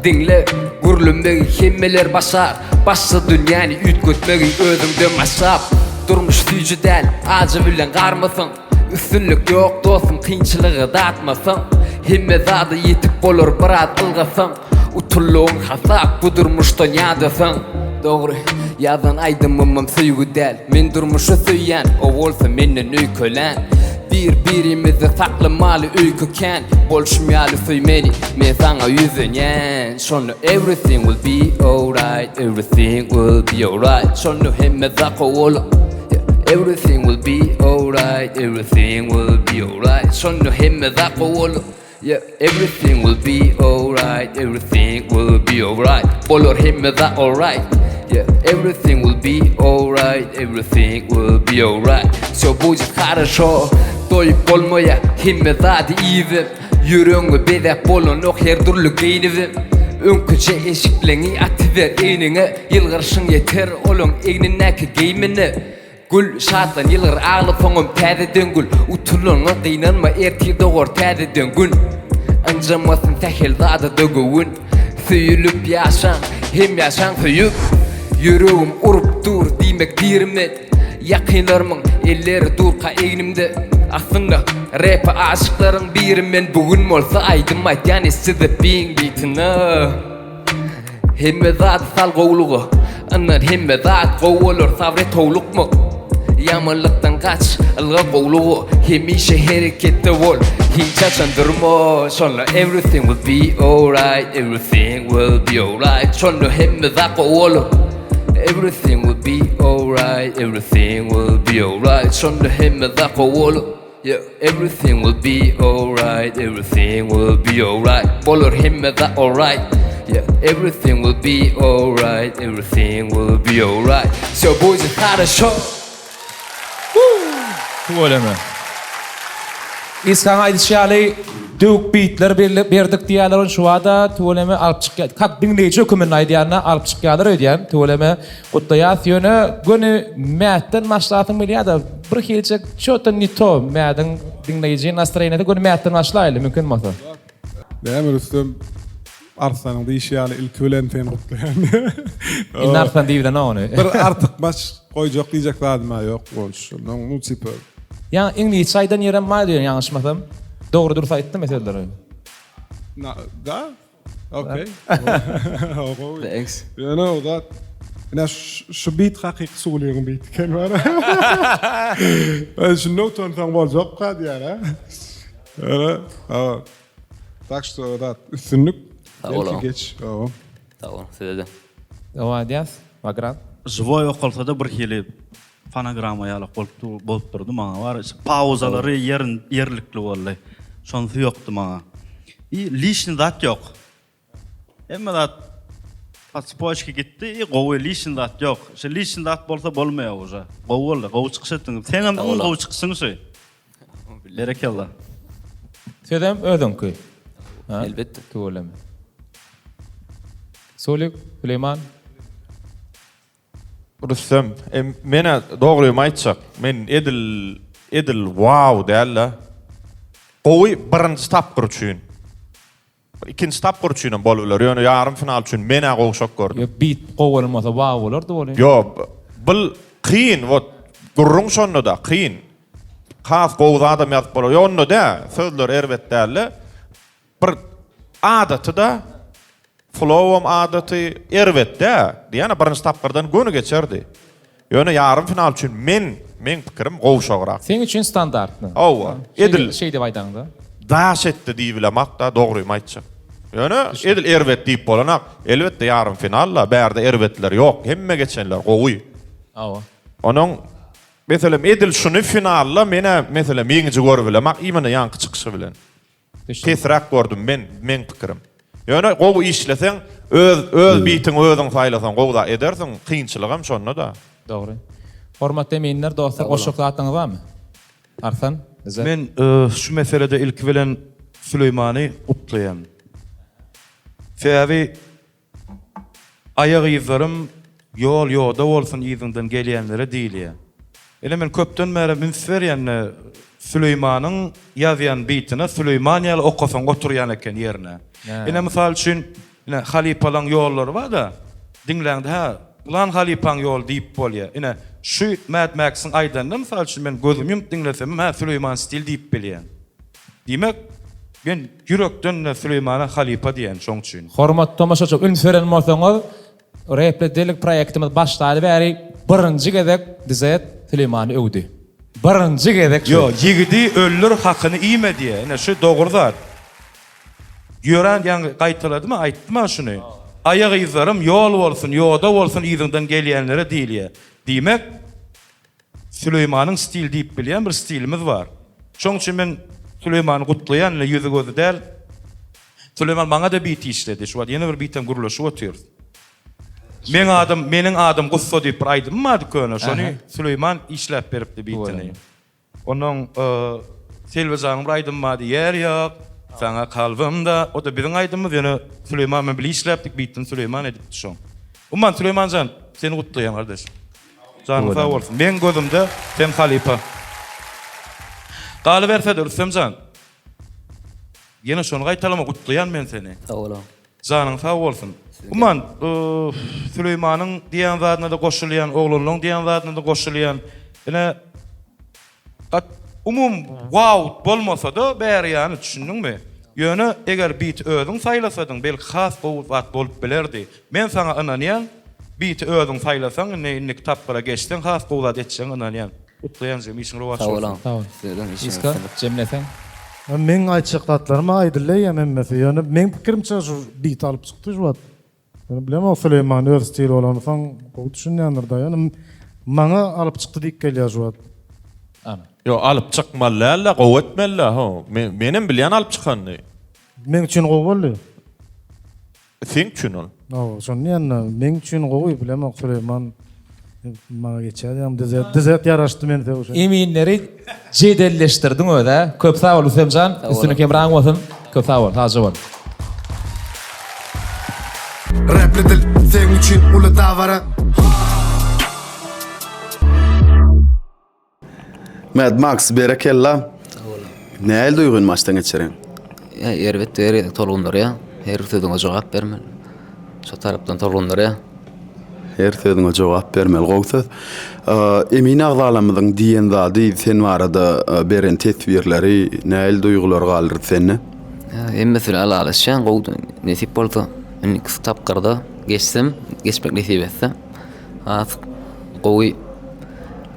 Diňle, gürlemegi hemmeler başar. Başla dünýäni üýtgetmegi özüňden başlap. Durmuş süýji däl, ajy bilen garmasaň. Üstünlik ýok dostum kynçylygy datmasaň. Hemme zada ýetip bolar biraz ylgasaň. Utuldygyň hasap bu durmuşdan ýadasaň. Dogry, ýazan aýdymymam söýgi däl. Men durmuşy söýýän, o bolsa menden öýkelän. Bir birimizi saklamaly öýke kän. Bolşum ýaly söý meni, men saňa ýüzlenýän. Şonda everything will be alright, everything will be alright. Şonda hemme zat gowy bolar. Everything will be alright, everything will be alright. Şonda hemme zat gowy bolar. Yeah, everything will be alright, everything will be alright. Bolar hemme zat alright. Yeah, everything will be alright, everything will be alright. Всё будет хорошо, doýup bolmaýa hemme zady iýibem. Ýüregiňi bezäp bolanok her dürli geýnibem. Öňküje eşikleňi atyber egniňe, ýylgyryşyň ýeter olaň egnindäki geýmine. Gül, şatlan, ýylgyr, agla soňam täzeden gül. Utulanyňa gynanma, ertir dogar täzeden gün. Ynjamasyn sähel zada-da göwün. Söýülip ýaşaň, hem ýaşaň söýüp. Ýüregim urup dur, diýmek diri men. Ýakynlarymyň elleri durka egnimde. Aslynda, repe aşyklaryň biri men. Bu gün bolsa aýdym aýtýan Essiz Biň bitine. Hemme zady sal gowluga, Yndan hemme zat gowy bolar sabr et howlukma. Ýamanlykdan gaç, ylga gowluga, Hemişe hereketde bol, hiç haçan durma. Şonda everything will be alright, everything will be alright. Şonda hemme zat gowy bolar. Everything will be alright, everything will be alright. Şonda hemme zat gowy bolar. Yeah, everything will be alright, everything will be alright. Bolar hemme zat alright. Yeah, everything will be alright, everything will be alright. Всё будет хорошо. Tüweleme. Ishaň aýdyşy ýaly döwük beatler berdik diýýärler ony şu bada tüweleme alyp çykýar. Kak diňleýji höküminde aýdýanda alyp çykýarlar öýdýän tüweleme. Gutlaýas ýöne göni Mätden başlasyň gelýärde bir hiljek ço-to ne to Mädiň diňleýji nastroýeniýasy göni Mätden başlaýly mümkin bolsa. Näme Rüstem Arslanyň diýşi ýaly ilki bilen seni gutlaýan. Indi Arslan diýibilenok ony. Bir artykmaç goýjak diýjek zadym-a ýok bolşy. Nu tipa. Ýa iňlisçe aýdan ýerem bar diýen ýalňyşmasam. Dogry dürs aýtdymy sözleri? Da. Okey. Gowy. Thanks. Ýöne o zat Ine şu beat hakyky Suwlygyň beat eken bar. Şunda utansaň boljakka diýär ha. Ýöne, ha. Tak что zat üstünlik. Sag boluň. Belki geç. Hawa. Sag boluň size-de. Dowam edýäs. Bagrat. Žiwoý okalsada bir hili fonogramma ýalak bolup bolup durdy maňa bar pauzalary ýerin ýerlikli boldy. Şonsy ýokdy maňa. I lişni zat ýok. Hemme zat po tspoçke gitdi i gowy lişni zat ýok. Şu lişni zat bolsa bolmaýar uje. Gowy boldy gowy çykyş etdiňiz. Seňem iň gowy çykyşyň şu. Berekella. Sözem özüňki. Elbetde. Tüweleme. Sulik, Süleýman. Rüstem, men-ä dogrymy aýtjak, men edil edil wow däl-de. Gowy birinji tapgyr üçin. Ikinji tapgyr üçinem bolubiler, ýöne ýarym final üçin men-ä gowşak gördüm. Ýok, beat gowy bolmasa wow bolardy welin. Ýok, bul kyn, wot gürrüň şonda-da, kyn. Has gowy zadam ýazyp bolar. Ýok, onda dä, sözler erbet däl-de. Bir adaty-da, flowam adaty, erbet dä. Diýýän-ä birinji tapgyrdan göni geçerdi. Ýöne ýarym final üçin men, meň pikirim gowşagrak. Seň üçin standartny. Hawa, edil. Şeý diýip aýdaňda. Daş etdi diýibilemak-da, dogrymy aýtjak. Ýöne edil erbet diýip bolanak. Elbetde ýarym final-da, bärde erbetler ýok, hemme geçenler gowy. Hawa. Onuň, meselem, edil şuny finalda men-ä, meselem, ýeňiji görübilemak, imенно ýaňky çykyşy bilen. Pesräk gördüm men, meň pikirim. Ýöne gowy işleseň, öz öz bitiňi özüň saýlasaň gowy zat edersiň, kynçylygam şonda-da. Dogry. Hormatly eminler, dostlar, goşjak zatlaryňyz barmy? Arslan, Izzet. Men şu meselede ilki bilen Süleýmany gutlaýan. Sebäbi aýak yzlarym ýol ýoda bolsun yzyňdan gelýänlere diýilýär. Ine men köpden bärem üns berýän Süleýmanyň ýazýan bitine Süleýman ýaly okasaň oturýan eken ýerine. Ine mysal üçin Ine, halypalaň ýollary bar-da, diňläňde, hä, pylan halypaň ýoly diýip bolýar. Ine, şu Mad Max-iň aýdanyna, mysal üçin, men gözümi ýumup diňlesemem, hä, Süleýman stil diýip bilýän. Diýmek, men ýürekden-de Süleýmana halypa diýýän şoň üçin. Hormatly tomaşaçy, üns beren bolsaňyz, Repli Dil proýektimiz başlaly bäri birinji gezek DZ Süleýmany öwdi. Birinji gezek şu. Ýo, ýigidi öldür, hakyny iýme diýýär. Ine, şu dogry zat. Ýören ýaňy gaýtaladym-a, aýtdym-a şuny. Aýak yzlarym ýol bolsun, ýoda bolsun yzyňdan gelýänlere diýilýär. Diýmek, Süleýmanyň stili diýip bilýän bir stilimiz bar. Şoň üçin men Süleýmany gutlaýan, ine ýüzi-gözi däl. Süleýman maňa-da bit işledi. Şu wagt ýene bir bitem gürleşip otyrys. Meň adym, meniň adym Gussa diýip bir aýdymym bardy köne. Şony Süleýman işläp beripdi bitini. Onnoň Selbijanyň bir aýdymy bardy, Ýer ýok, saňa kalbymda. O-da biziň aýdymymyz, ýöne Süleýman bilen bile işläpdik, bitini Süleýman edipdi şoň. Umuman, Süleýman jan, seni gutlaýan gardaş. Janyň sag bolsun. Meň gözümde sen halypa. Galyberse-de, Rüstem jan, ýene şony gaýtalama, gutlaýan men seni. Sag boluň. Janyň sag bolsun. Umuman, Süleýmanyň diýýän zadyna-da goşulýan, oglanlaryň diýýän zadyna-da goşulýan. Ine, gat umum wow bolmasa-da bäri ýany düşündiňmi? Ýöne eger biti özüň saýlasadyň, belki has gowy zat bolup bilerdi. Men saňa ynanýan, biti özüň saýlasaň, indi indiki tapgyra geçseň has gowy zat etjegiňe ynanýan. Gutlaýan jigim işiň rowaç Sag bolsun. boluň. Sag bol. Sizlerden işiňiz Iska, üstünlik. jemleseň. Meň aýtjak zatlarym aýdyldy eýýäm hemmesi. Ýöne meň pikirimçe şu beat alyp çykdy şu wagt. Ýöne bilemok Süleýman öz stili bolansoň gowy düşünýändir-da. Ýöne maňa alyp çykdy diýip gelýär şu wagt. Amin. Ýok alyp çykmaly däl-de gowy etmeli-dä ho. Menem bilýän alyp çykanyny. Meň üçin gowy boldy. Seň üçin ol. Hawa, şony diýende, meň üçin gowy, bilemok Süleýman maňa geçýär diýýän, dz dz ýaraşdy men sögüşen. Eminleri jedelleşdirdiň özä. Köp sag bol Rüstemjan. Üstünlik hemraň bolsun. Köp sag bol. Sagja bol. Repli dil seň üçin uly dabara. Mad Max berekella. Nähili duýgyny başdan geçiriň? Ýa erbet her gezek tolgundyrýar. Her sözüňe jogap bermeli. Şo tarapdan tolgundyrýar. Her sözüňe jogap bermeli gowy söz. Emin agzalarymyzyň diýen zady sen barada beren teswirleri nähili duýgulary galdyrdy sende? Hemmesi bilen ylalaşýan gowy nesip bolsa indiki tapgyrda geçsem geçmek nesip etse. Has gowy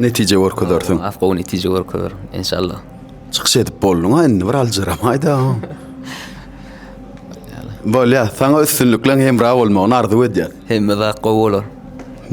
netije görkezersiň. Has gowy netije görkezerin enşalla. Çykyş edip bolduň-a indi bir aljyramaý-da. Bolýa, saňa üstünlikleň hemra bolmagyny arzuw edýäs. Hemme zat gowy bolar.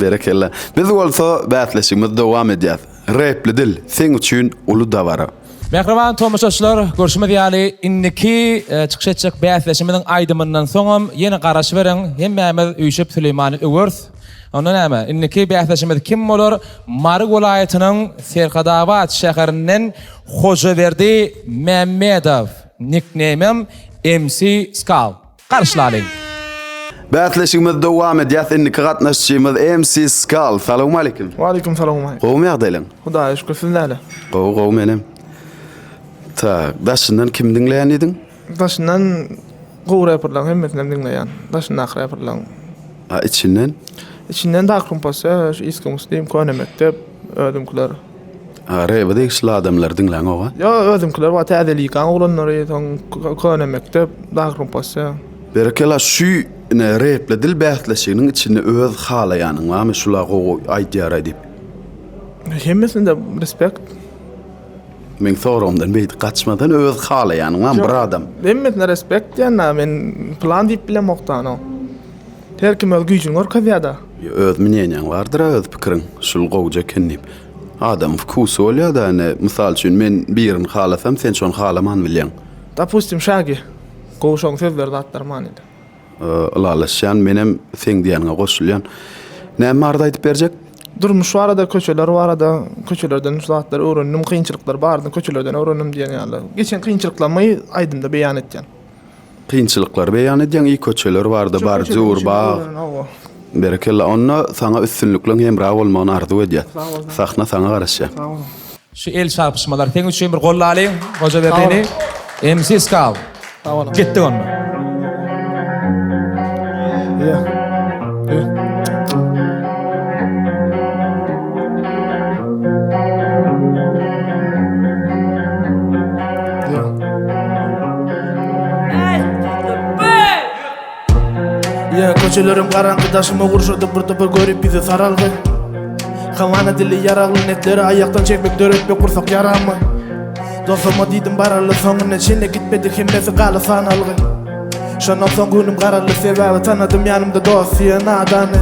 Berekella. Biz bolsa bäsleşigimizi dowam edýäs. Repli dil, seň üçin uly dabara. Mähriban tomaşaçylar, görşümiz ýaly, indiki çykyş etjek bäsdeşimiziň aýdymyndan soňam ýene garaşyberiň, hemmämiz üýşüp Süleýmany öweris. Onda näme, indiki bäsdeşimiz kim bolar? Mary welaýatynyň Serhadabat şäherinden Hojaberdi Mämmedow, nikneýmem MC Skal. Garşylalyň. Bäsleşigimizi dowam edýäs indiki gatnaşyjymyz MC Skal. Salowmaleýkim. Waleýkim salam. Gowumy ýagdaýlaň? Hudaýa şükür siz näle? Gowy gowy menem. Tak, daşyndan kimi diňleýän diýdiň? Daşyndan gowy reperleriň hemmesinem diňleýän. Daşyndaky reperleriň. A içinden? Içinden Dark Room Posse, şu Iski Muslim, Köne mekdep, özümkiler. A rebe degişli adamlary diňläňoga? Ýok, özümkiler bar, täze ligaň oglanlary, soň Köne mekdep, Dark Room Posse. Berekella şu ine repli dil bäsleşiginiň içinde öz halaýanyň barmy şula gowy aýdýaraý diýip. Hemmesinde respekt. Meň soragymdan beýdip gaçmadan öz halaýanyň barmy bir adam. Hemmesine respekt diýen men plan diýip bilemok da Her kim öz güýjüni görkezýär-de. Öz mneniýaň bardyr-a, öz pikiriň, şul gowja eken diýip. Adamyň wkusy bolýar-da, ine, mysal üçin, men birini halasam, sen şony halaman bilýäň. Dopustim, Şagi. Gowy şoň sözleri zatlary manyly. Ylalaşýan, menem seň diýeniňe goşulýan. Näme barada aýdyp berjek? Durmuş barada, köçeler barada, köçelerden şu zatlary öwrendim, kynçylyklar bardy, köçelerden öwrendim diýen ýaly. Geçen kynçylyklarymy aýdymda beýan etýän. Kynçylyklary beýan edýäň, i köçeler barda, bordýur, bag. Berekella. Onda saňa üstünlikleň hemra bolmagyny arzuw edýäs. Sahna saňa garaşýar. Sag boluň. Şu el çarpyşmalar seň üçin bir gollalyň Hojaberdini. MC Skal. Sag boluň. Gitdik onda. Yeah. Yeah. Yeah. Köçelerim garaňky daşyma gurşadyp bir topar görip bizi saralgy. Hawana dili ýaragly netleri aýakdan çekmek döretmek gursak ýaramy. Dostuma diýdim baraly soňuna çenli gitmedi hemmesi galy sanalgy. Şondan soň günüm garaldy sebäbi tanadym ýanymda dost diýen nadany.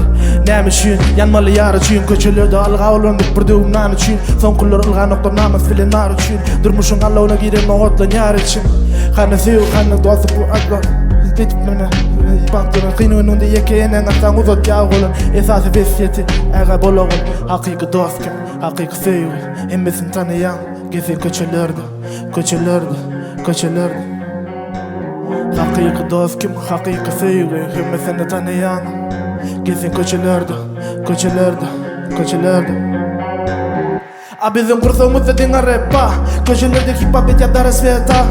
Näme üçin ýanmaly ýar üçin köçelerde alga bolandyk bir döwüm nan üçin soňkular ylganoklar namys bilen nar üçin durmuşyň alawuna giren otlanýar içim. Hany söýgi hany dostluk bu atlar Edip mene Bagtlaryň kyn gününde ýeke eneň ataň uzatýar golun Esasy wesýeti ägä bol ogul Hakyky dost kim hakyky söýgi Hemmesini tanaýaň Gezek köçelerde köçelerde köçelerde Hakyky dost kim hakyky söýgi Hemmesini tanaýaň Gezek köçelerde köçelerde köçelerde A biziň gursagymyzda diňe rap bar Köçelerde hip hop edýär dara sweta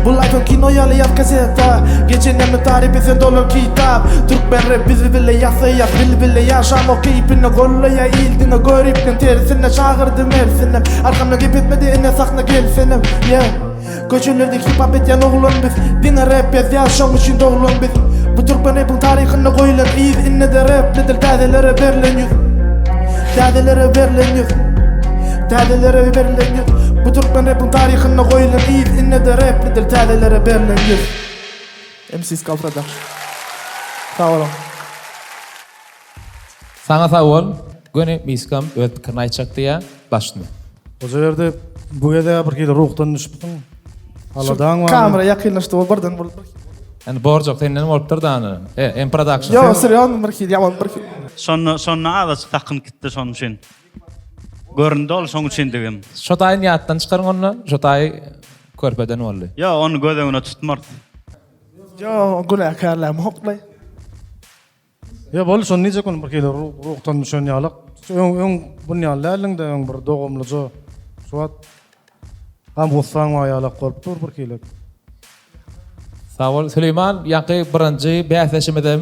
Bu life kino ýaly ýaz kaseta Geçenlermi taryp etseň dolar kitap Türkmen rap bizi bile ýasaýas bil bile Ýaşamok keýpine gollaýa il diňe göripden tersine Çagyrdym hersinem Arkamdan gep etmedi ine sahna gelsenem Yeah Köçelerde hip hop edýän oglan biz Diňe rap ýazýas şoň üçin doglan biz Bu türkmen repiň taryhynda goýlan yz Indi-de rap edil täzelere berlen ýüz Täzelere berlen ýüz Täzelere berlen ýüz Bu türkmen repiň taryhynda goýlan yz Indi-de rap edil täzelere berlen ýüz MC Skull Production Sag boluň. Saňa sag bol. Göni Miskam öz pikirini aýtjak diýýä. Başyny. Hojaberdi bu gezegä bir hili ruhdan düşüpsiň. Aladaň barmy? Kamera ýakynlaşdy we birden bir Indi borjak senden bolupdyr da any. E, M production. Ýok, serýozno bir hili ýaman bir hili. Şonda şonda azajyk sakynyp gitdi şonuň üçin. Göründi ol şoň üçindigim. Şo taýyny ýatdan çykaryň onda. Şo taýy körpeden boldy. Ýok, ony göz öňüne tutmarys. Ýok, günäkärlämok-laý. Ýa boldy şony niçe gün bir hili ruhdan düşen ýalyk. Öň öň bun ýaly däldiňde öň bir dogumlyja şu wagt gam gussaň bar ýalak bolup dur bir hili. Sag bol Süleýman ýaňky birinji bäsdeşimizem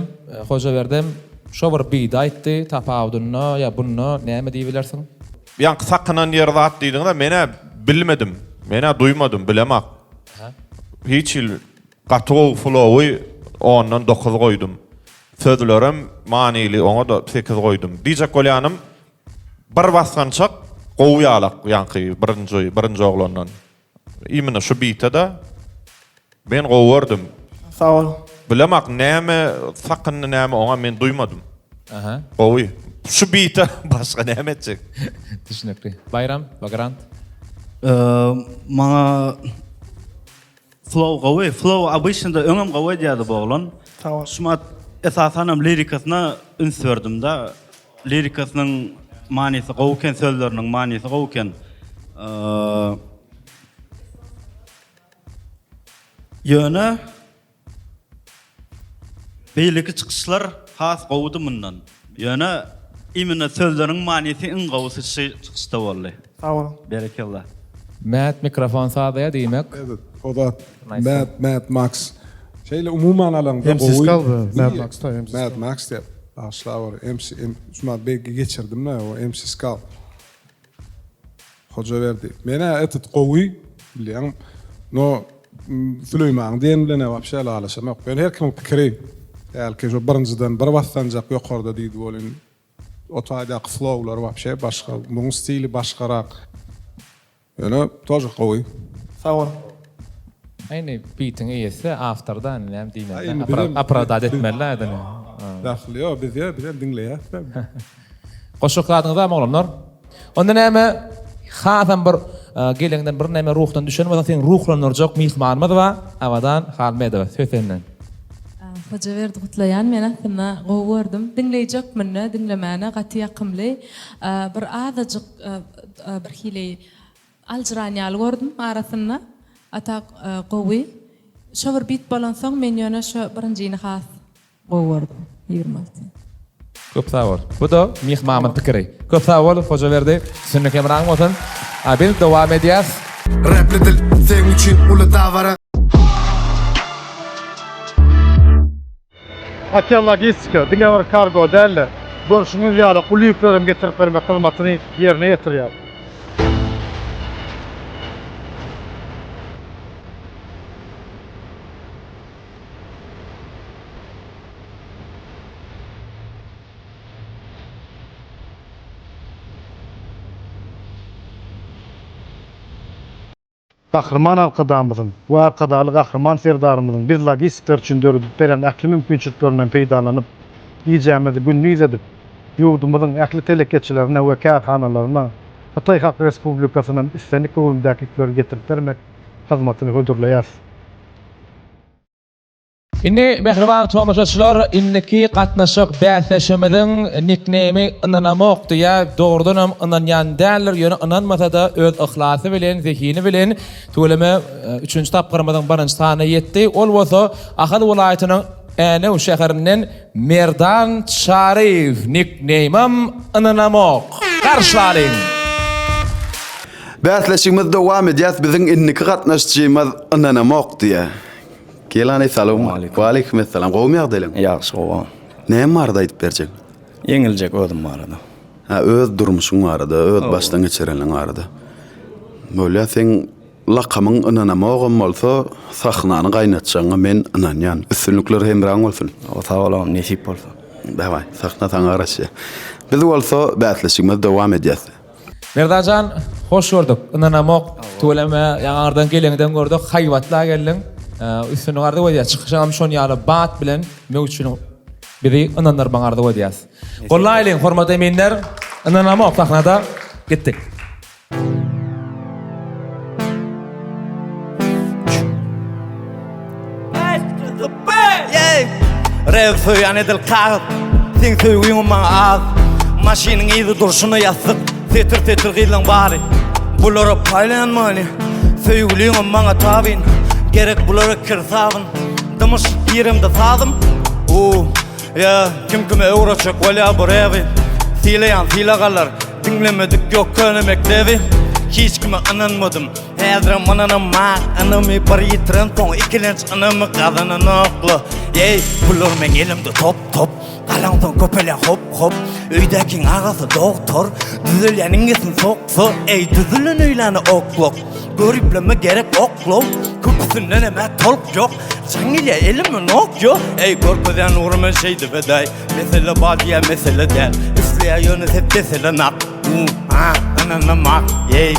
Hojaberdem şo bir beat aýtdy tapawudynda ýa bunda näme diýibilersiň? Ýaňky sakynan ýeri zat diýdiňiz-ä men-ä bilmedim. Men-ä duýmadym, bilemak. Hiç hili Gaty gowy flowy ondan dokuz goýdum. Sözlerem manyly oňa-da sekiz goýdum. Diýjek bolýanym bir basgançak gowy ýalak ýaňky birinji birinji oglandan. Imенно şu bite-de men gowy gördüm. Sag bol. Bilemak näme sakyndy näme oňa men duýmadym. Aha. Gowy. Şu bite başga näme etjek. Düşnükli. Baýram, Vagrant. Maňa Flow gowy. Flow obyçnyda öňem gowy edýärdi bu oglan. Şumat esasanam lirikasyna üns berdim-de. Lirikasynyň manysy gowy eken, sözleriniň manysy gowy eken. Ýöne Beýleki çykyşlar has gowudy mundan. Ýöne imенно sözleriň manysy iň gowusy şu çykyşda boldy. Sag boluň. Berekella. Mät mikrofon sazlaýa diýmek. Evet o zat Mad Mad Max şeýle umuman alaňda MC gowy. Skull bu Mad Max da MC Mad Max diýip bagyşlaweri MC şumat belki geçirdim-de o MC Skull. Hojaberdi. Menä etet gowy bilýäň. No Süleýmanyň diýeni bilen-ä wapşe ylalaşamok. Ýöne her kimiň pikiri. Belki şo birinjiden bir bassanjak ýokarda diýdi welin o taýdaky flowlar wapşe başga, muň stili başgarak. Ýöne тоже gowy. Sag bol. Indi bitiň eýesi awtorda indi näme diýmeli opravdat etmeli aýdyny. Dahly ýok biz ýa bizem diňleýäs-de. Goşjak zadyňyz barmy oglanlar? Onda näme hasam bir geleňden bir näme ruhdan düşen bolsaň seni ruhlandyrjak myhmanymyz bar Abadan Halmedowa söz senden. Hojaberdi gutlaýan men aslynda gowy gördüm. Diňleýji hökmünde diňlemäne gaty ýakymly. Bir azajyk bir hili aljyran ýaly gördüm arasynda. A tak gowy. Şo bir bit bolansoň men ýöne şo birinjini has Gowy gördüm. 26. Köp sag bol. Bu-da myhmamyň pikiri. Köp sag bol, Hojaberdi. Üstünlik hemraň bolsun. A biz dowam edýäs. Repli dil seň üçin uly dabara. Hotel Logistika diňe bir kargo däl-de, görşüňiz ýaly uly ýüklerem getirip bermek hyzmatyny ýerine ýetirýär. Gahryman Arkadagymyzyň we Arkadagly Gahryman Serdarymyzyň biz logistikler üçin döredip beren ähli mümkinçiliklerinden peýdalanyp, gijämizi gündiz edip, ýurdumyzyň ähli telekeçilerine we kärhanalaryna Hytaý Halk Respublikasyndan islendik göwrümdäki ýükleri getirip bermek hyzmatyny hödürleýäris. Indi mähriban tomaşaçylar indiki gatnaşyk bäsdeşimiziň nikneými ynanamok diýýär. Dogrudanam ynanýan däldir, ýöne ynanmasada öz yhlasy bilen, zehini bilen tüweleme üçünji tapgyrymyzyň birinji sanyna ýetdi. Ol bolsa Ahal welaýatynyň Änew şäherinden Merdan Çaryýew nikneýmem ynanamok. Garşylalyň! Bäsleşigimizi dowam edýäs biziň indiki gatnaşyjymyz ynanamok diýýär. Gelany salowmaleýkum. Waleýkim essalam. Gowumy ýagdaýlaň? Ýagşy gowy. Näme barada aýdyp berjek? Ýeňiljek özüm barada. Ha, öz durmuşyň barada, öz başdan geçirenleň barada. Bolýa, seň lakamyň ynanamogam bolsa, sahnany gaýnatjagyňa men ynanýan. Üstünlikler hemraň bolsun. Sag bol agam, nesip bolsa. Dawaý, sahna saňa garaşýar. Biz bolsa bäsleşigimizi dowam edýäs. Merdanjan hoş gördük. Ynanamok. Tüweleme ýaňardan geleňden gördük. Haýbatla geldiň. Üstünlik arzuw edýäs. Çykyşyňam şon ýaly bat bilen möwçüni bizi ynandyrmagyňy arzuw edýäs. Gollaýlyň hormatly eminler. Ynanamok sahnada gitdik. Rap söýýän edil kagyz Seň söýgüňem maňa az Maşynyň yzy durşuna ýassyk Setir-setir gyzlaň bary Bulara paýlaýan many Söýgüliňem maňa tabyn Gerek bulara kir sabyn Dymyş giremde sazym U Ýa kim kime öwretjek bolýar bu raby Sylaýan sylag alar Diňlemedik ýok köne mekdebi Hiç kime ynanmadym Häzirem ynanamok Ynamy bir ýitirensoň ikilenç ynamy gazananokla Eý pullar meň elimde top top Galaňsoň köpelýär hop hop Öýdäkiň agasy dogtor Düzelýän iňňesini soksa Eý düzülen öýläne oklok Görüpleme gerek oklaw Köpüsindenem-ä tolk ýok Jaň gelýär elime Nokia Eý görkezýän ugry men şeýdip edäý Mesele bar diýýär mesele däl Isleýär ýöne ses keselenak U a ynanamak Eý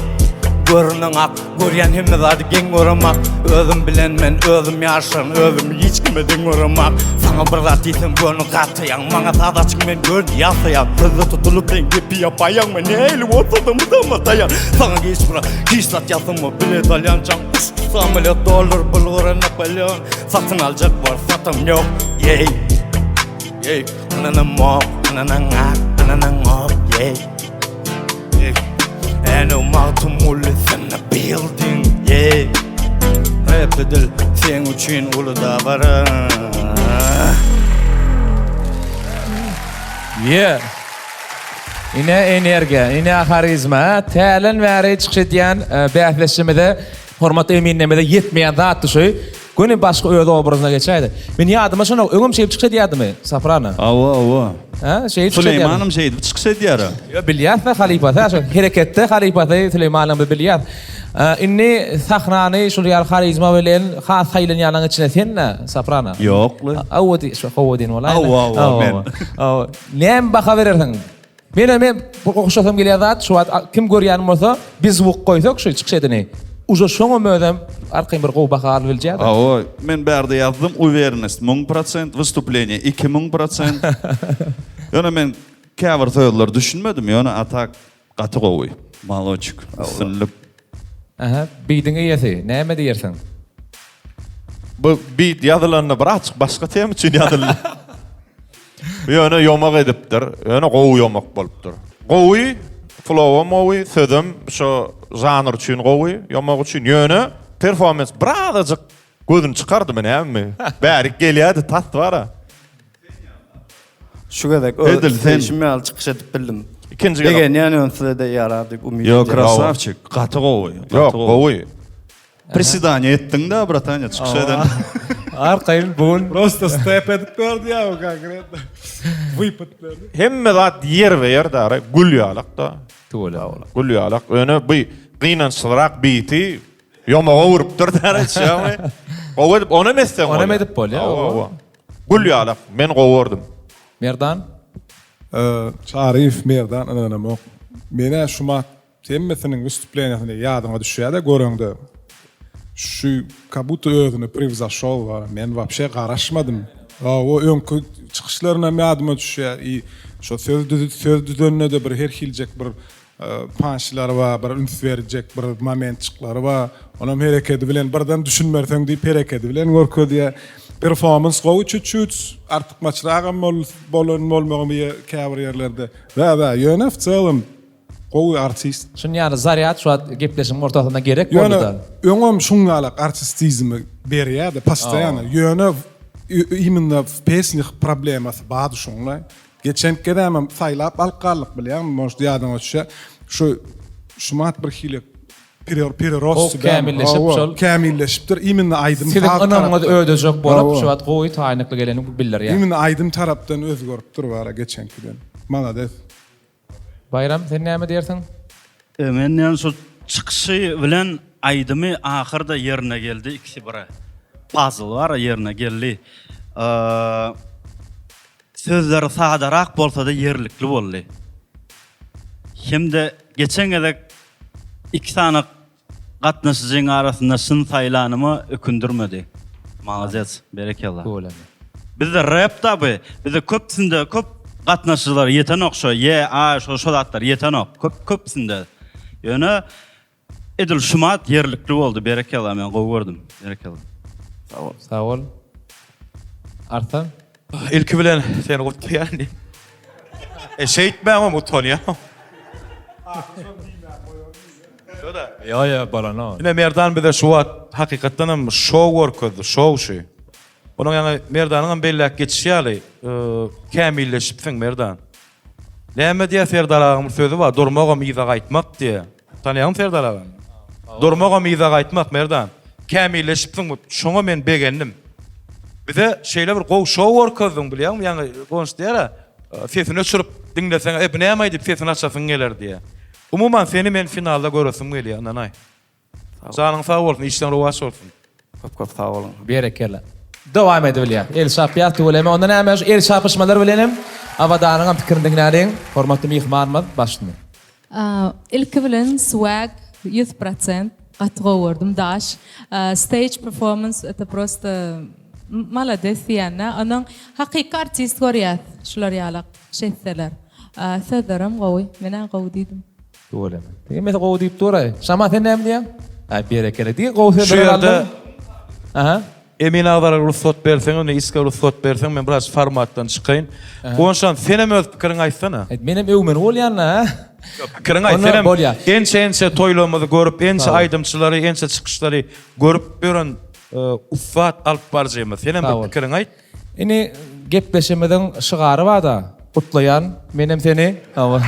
görüneňak Görýän hemme zady geň göremak Özüm bilen men özüm ýaşaryn Özümi hiç kime deň göremak Saňa bir zat diýsem göni gataýaň Maňa saz açyň men göni ýasaýan Sözde tutulyp sen gepi ýapaýaň Men nähili bolsa-da mydama taýan Saňa hiç bir hiç zat ýasamok Bilet alýançaň uçdy samolýot Dollar bulgura Napoleon Satyn aljak bor satam ýok Ýeý Ýeý Ynanamok ynanaňak ynanaňok Ýeý Ýeý Änew Magtymguly in the building Ýeý Rap edil seň üçin uly dabara Ýe. Ine energiýa, ine harizma. Tälen bäri çykyş edýän e, bäsdeşimize Hormatly eminlerimize ýetmeýän zatdy şu. Göni başga öz obrazyna geçäýdi. Men ýadyma şonok, öňem şeýdip çykyş edýärdimi, Soprano? Hawa, hawa. Hä, şeýdip çykyş edýärmi? Süleýmanam şeýdip çykyş edýär-ä. Ýok, bilýäs-de halypasy, hä, şo hereketde halypasy Süleýmanyň biz bilýäs. Indi sahnany şul ýaly harizma bilen has saýlanýanlaryň içinde sen-dä, Soprano? Ýok-la. Hawa diý, şo hawa diýen bolaýyn. Hawa, hawa, men. Hawa. Näme baha berersiň? Menem hem bu goşasym gelýän zat şu wagt kim görýän bolsa biz zwuk goýsak şu çykyş edeni uje şoňam özem arkaýyn bir gowy baha alyp biljeýär. Hawa, men bärde ýazdym uwernost 1000%, wystupleniýe 2000%. Ýöne men käbir sözlere düşünmedim, ýöne a tak gaty gowy. Maloçik, üstünlik. Aha, bidiň eýesi, näme diýersiň? Bu beat ýazylanda birazjyk başga tema üçin ýazyldy. Ýöne ýomak edipdir. Ýöne gowy ýomak bolupdyr. Gowy, flowam gowy, sözem şo žanr üçin gowy, ýomak üçin. Ýöne performans birazajyk gözüni çykardymy nämemi? Bärik gelýärdi tas bara. Şu gezek öz Edil sen. isleýşim ýaly çykyş edip bildim. Ikinji gezek. Begenýän ýöne size-de ýarar diýip umyt Ýok, edýän. krasawçik, gaty gowy. Ýok, gowy. Prisidaniýa etdiň-dä, bratanja, çykyş eden. Arkaýyn bu gün. Prosta step edip berdi ýa o konkretno. Wypad berdi. Hemme zat ýerbe-ýer dara, gül ýalak-da. Tüweleme. Gül ýalak. Ýöne bu gynançlyrak biti ýomaga urupdyr dara, çyýamy. Gowy edip, onam etseň bolýar. Onam edip bolýar, Hawa, hawa. Gül ýalak. Men gowy gördüm. Merdan? Çaryýew Merdan ynanamok. Men-ä şumat Hemmesiniň wystuplenýasyny ýadyňa düşýär-de göreňde. Şu ka buta özüni prewzaşol bar. Men wapşe garaşmadym. Hawa öňki çykyşlarynam ýadyma düşýär. I şo söz düzüp söz düzende-de bir her hiljek bir pançlary bar, bir üns berjek bir momentçiklary bar. Onam herekedi bilen birden düşünmerseň diýip herekedi bilen görkezýär. Performans gowy çüt-çüt artykmaçragam bolan bolmagy käbir ýerlerde. Da da ýöne w celom Gowy artist. Şun ýaly zarýad şu wagt gepleşigiň ortasynda gerek boldy-da. Ýöne öňem şuň ýalak artistizmi berýärdi postoýanno. Ýöne imенно w pesnýah problemasy bardy şuňla. Geçenki gezegem saýlap alyp galdyk bilýäňmi, может ýadyňa düşýär. Şu şumat bir hili pererost Gowy kämilleşip şol. Kämilleşipdir imенно aýdym saz Siziň ynamyňyzy ödejek bolup şu wagt gowy taýynlykly geleni bildirýär. Imенно aýdym tarapdan özgeripdir bara geçenkiden. Malades. Baýram, sen näme diýersiň? Men diýen şu çykyşy bilen aýdymy ahyrda ýerine geldi ikisi bir pazl bar ýerine geldi. Sözleri sadarak bolsada ýerlikli boldy. Hemde geçen gezek iki sany Gatnaşyjyň arasynda şyn saýlanyma ökündirmedi. Malades, berekella. Tüweleme. Bizde rap da bu. Bizde köpüsinde köp gatnaşyjylar ýetenok şo Y, A şo şo zatlar ýetenok. Köp köpüsinde. Ýöne edil şumat ýerlikli boldy. Berekella men gowy gördüm. Berekella. Sag bol. Sag bol. Arslan. Ilki bilen seni gutlaýan diýip. E şeýtmäňem utanýan. Ýo ýo bolanok. Ine Merdan bize şu wagt hakykatdan hem şou görkezdi, şou şu. Onuň ýaňy Merdanyň hem belläp geçişi ýaly, kämilleşipsiň Merdan. Näme diýýär Serdar agaň bir sözi bar, durmagam yza gaýtmak diýýär. Tanaýaňmy Serdar agany? Durmagam yza gaýtmak Merdan. Kämilleşipsiň, şoňa men begendim. Bize şeýle bir gowy şou görkezdiň bilýäňmi, ýaňy Gonç diýýär-ä, sesini öçürip diňleseň, e bu näme diýip sesini açasyň geler diýýär. Umuman seni men finalda göresim gelýär ynanaý. Janyň sag bolsun, işleň rowaç bolsun. Köp köp sag boluň. Berekella. Dowam edibilýär. El çarpýas tüweleme. Onda näme şu el çarpyşmalar bilenem Abadanyňam pikirini diňläliň. Hormatly myhmanymyz başyny. Ilki bilen swag 100% gaty gowy gördüm daş. Stage performance это prosto malades diýende onuň hakyky artist görýäs şular ýalak şetseler. Sözlerem gowy. Menä gowy diýdim. Tüweleme. Hemmesi gowy diýip dur-aý. Şaman sen näme diýýäň? Aý berekella. Diňe gowy Şu sözler ýerde aldyň. Aha. Emin agzalara rugsat berseň, indi Iska rugsat berseň, men biraz formatdan çykaýyn. Guwançjan, senem öz pikiriňi aýtsana. Aýt, menem öwmeli bolýan-da, hä? Ýok, pikiriňi aýt. Onda Senem bolýar. ençe-ençe toýlarymyzy görüp, ençe Sag bol. aýdymçylary, ençe çykyşlary görüp ýören ussat alyp baryjymyz. Senem Sag bir bol. pikiriňi aýt. Indi gepleşigimiziň şygary bar-da, Gutlaýan menem seni. Hawa.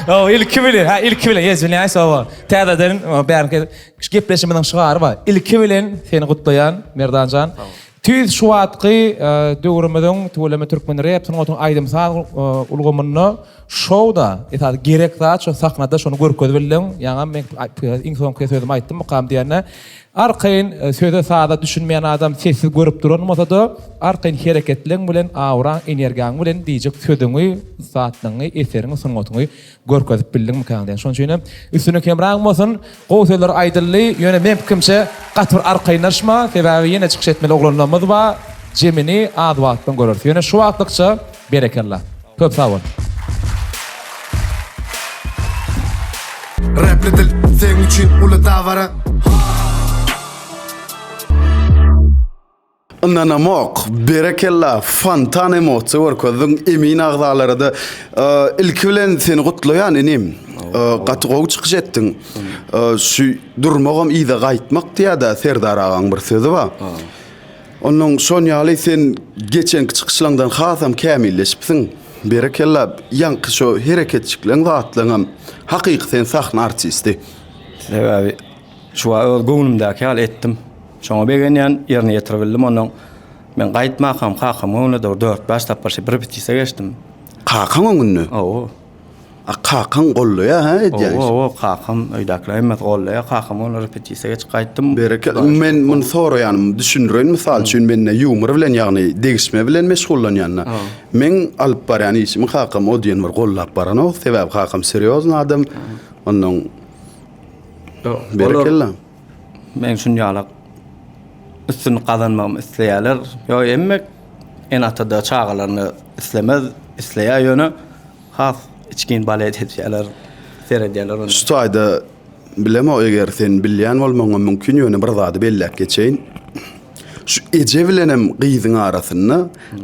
Hawa, ilki bilen, ha, ilki bilen, izwinýaýs, hawa. Täzeden bärki gepleşigimiziň şygary bar. Ilki bilen seni gutlaýan, Merdan jan. Tüýs şu wagtky döwrümiziň tüweleme türkmen rep sungatynyň aýdym-saz ulgamynda şou-da, esasy gerek zat şo sahnada şony görkezip bildiň. Ýaňam men iň soňky sözümi aýtdymmykam diýende, Arkaýyn söze-saza düşünmeýän adam sessiz görüp duran bolsa-da, arkaýyn hereketleň bilen, auraň, energiýaň bilen diýjek sözüňi, ussatlygyňy, eseriňi, sungatyňy görkezip bildiňmikäň diýen. Şonuň üçin hem üstüne kemraň bolsun, gowy sözler aýdyldy, ýöne meň pikirimçe gaty bir arkaýynlaşma, sebäbi ýene çykyş etmeli oglanlarymyz bar, jemini az wagtdan göreris. Ýöne şu wagtlykça berekella. Köp sag bol. Rapli dil seň üçin uly dabara. Ynanamok. Berekella, fontan emosiýa görkezdiň emin agzalarada. Ilki bilen seni gutlaýan inim. Gaty gowy çykyş etdiň. Şu durmagam yza gaýtmak diýýär-dä Serdar agaň bir sözi bar. Onnoň şon ýaly sen geçenki çykyşlaňdan hasam kämilleşipsiň. Berekella, ýaňky şo hereketjikleň zatlaňam hakyky sen sahna artisti. Sebäbi şu wagt öz göwnümdäki ýaly etdim. Şoňa begenýän, ýerine ýetiribildim. Onnoň men gaýtmakam kakamyň öňünde-de bir dört-bäş tapgyr şeýdip repetisiýa geçdim. Kakaň öňünde? Hawa. A kakaň gollaýar hä edýän işiňi? Hawa, hawa, kakam, öýdäkiler hemmesi gollaýar. Kakamyň öňünde repetisiýa geçip gaýtdym. Berekella. Men muny soraýanym düşündireýin mysal üçin mende ýumor bilen ýagny degişme bilen meşgullanýanda. Meň alyp barýan işimi kakam o diýen bir gollap baranok. Sebäbi kakam serýozny adam. Onnoň Berekella. Meň şun ýalak üstünlik gazanmagymy isleýärler. Ýok, hemme ene-ata-da çagalaryny islemez, isleýär ýöne has içgin balet edýärler, seredýärler ony. Şu taýda bilemok eger sen bilýän bolmagyňam mümkin ýöne bir zady belläp geçeýin. Şu eje bilenem gyzyň arasynda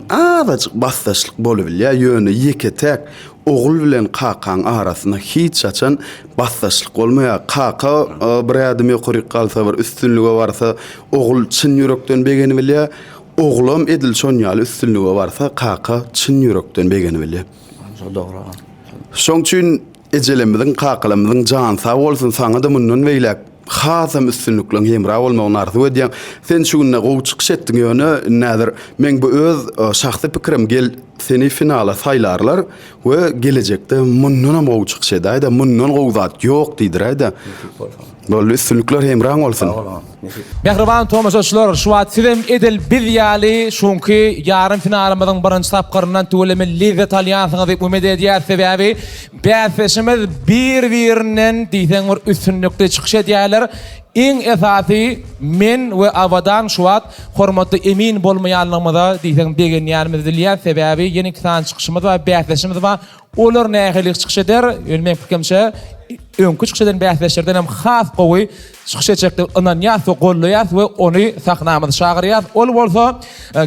azajyk basdaşlyk bolubilýär ýöne ýeke-täk ogul bilen kakaň arasynda hiç haçan basdaşlyk bolmaýar. Kaka bir ädim ýokaryk galsa bir üstünlige barsa ogul çyn ýürekden begenibilýär. Oglam edil şon ýaly üstünlige barsa kaka çyn ýürekden begenibilýär. Şo dogry agam. Şoň üçin ejelemmiziň kakalamyzyň jany sag bolsun saňada mundan beýläk hasam üstünlikleň hemra bolmagyny arzuw edýän. Sen şu günde gowy çykyş etdiň ýöne indi häzir meň bu öz şahsy pikirim gel seni finala saýlarlar we gelejekde mundanam gowy çykyş edäýdä mundan gowy zat ýok diýdiräýdä. Boldy üstünlikler hemraň bolsun. Mähriban tomaşaçylar, şu wagt sizem edil biz ýaly şuňky ýarym finalymyzyň birinji tapgyryndan tüweleme lezzet alýansyňyz diýip umyt edýäris. Sebäbi bäsdeşimiz bir-birinden diýseň bir üstünlikli çykyş edýärler. Iň esasy men we Abadan şu wagt hormatly emin bolmaýanlygymyza diýseň begenýänimizi bilýäs. Sebäbi ýene iki sany çykyşymyz bar, bäsdeşimiz bar. Olar nähili çykyş eder? Ýöne meň pikirimçe, öňki çykyş eden bäsdeşlerden hem has gowy çykyş etjek diýip ynanýas we goldaýas we ony sahnamyza çagyrýas. Ol bolsa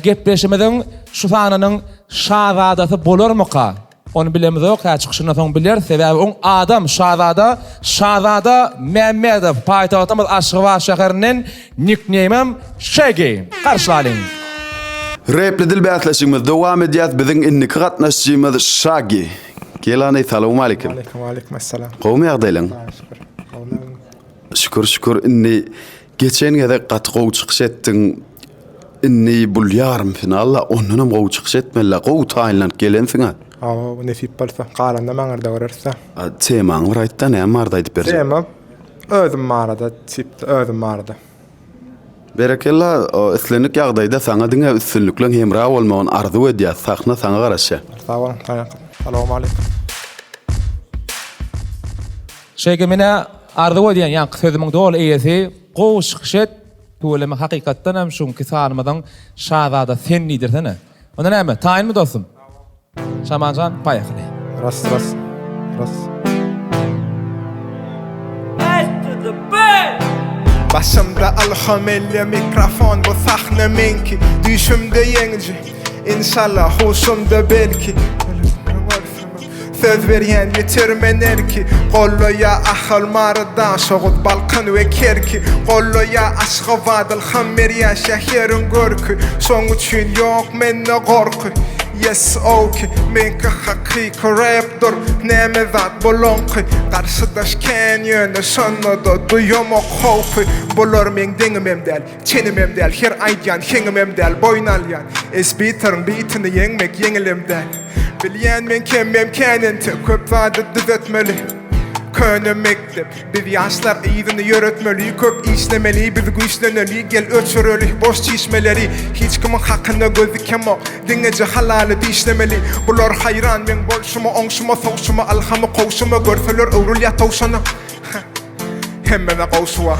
gepleşimiziň şu sanynyň şazadasy bolarmyka? Ony bilemizok, hä çykyşyndan soň bileris. Sebäbi oň adam şazada, Şazada Mämmedow paýtagtymyz Aşgabat şäherinden nikneýmem Şegi. Garşylalyň. Repli dil bäsleşigimiz dowam edýär. Biziň indiki gatnaşyjymyz Şagi. Gel hany, salowmalikim. Aleýkum, aleýkum essalam. Gowumy ýagdaýlaň? Hudaýa şükür. Gowumy özüňiz? Şükür, şükür. Indi geçen gezek gaty gowy çykyş etdiň. Indi bul ýarym final-la, ondanam gowy çykyş etmeli-la. Gowy taýynlanyp gelensiň-ä. Hawa, nesip bolsa. Galanynam aňyrda göreris-dä. Temaňy bir aýt-da, näme barada aýdyp berjek? Tema özüm barada, tipde özüm barada. Berekella, islendik ýagdaýda saňa diňe üstünlikleň hemra bolmagyny arzuw edýäs, sahna saňa garaşýar. Sag boluň, saňa. Salowmaleýkim. Şeýke menä arzuw edýän ýaňky sözümiň doly eýesi gowy çykyş et tüweleme hakykatdan hem şuňki sanymyzyň şazadasy sen diýdirsene. Onda näme taýynmy dostum? Şamanjan poýehali. Ras ras ras. Başymda ylham elle mikrofon bu sahna meňki Düýşümde ýeňiji inşallah huşumda belki Söz berýän ýetermen erki Gollaýa Ahal Mary Daşoguz Balkan we Kerki Gollaýa Aşgabat ylham berýä şäheriň görki Şoň üçin ýok mende gorky Yes ok meňki hakyky repdur Näme zat bulaňky Garşydaş kän ýöne şonda-da duýamok howpy Bular meň deňimem däl çenimem däl Her aýdýan heňimem däl boýun alýan Esbiteriň bitini ýeňmek ýeňilem däl Bilýän meň kemem kän entek köp zady düzetmeli Köne mekdep Biz ýaşlar yzyny ýöretmeli Köp işlemeli biz güýçleneli Gel öçüreli boş çişmeleri Hiç kimiň hakyna göz dikemok Diňeje halaly dişlemeli Bular haýran meň bolşuma Oňşuma sowşuma Ylhamy kowşuma Görseler öwrülýär towşana Hemmede gowşuwa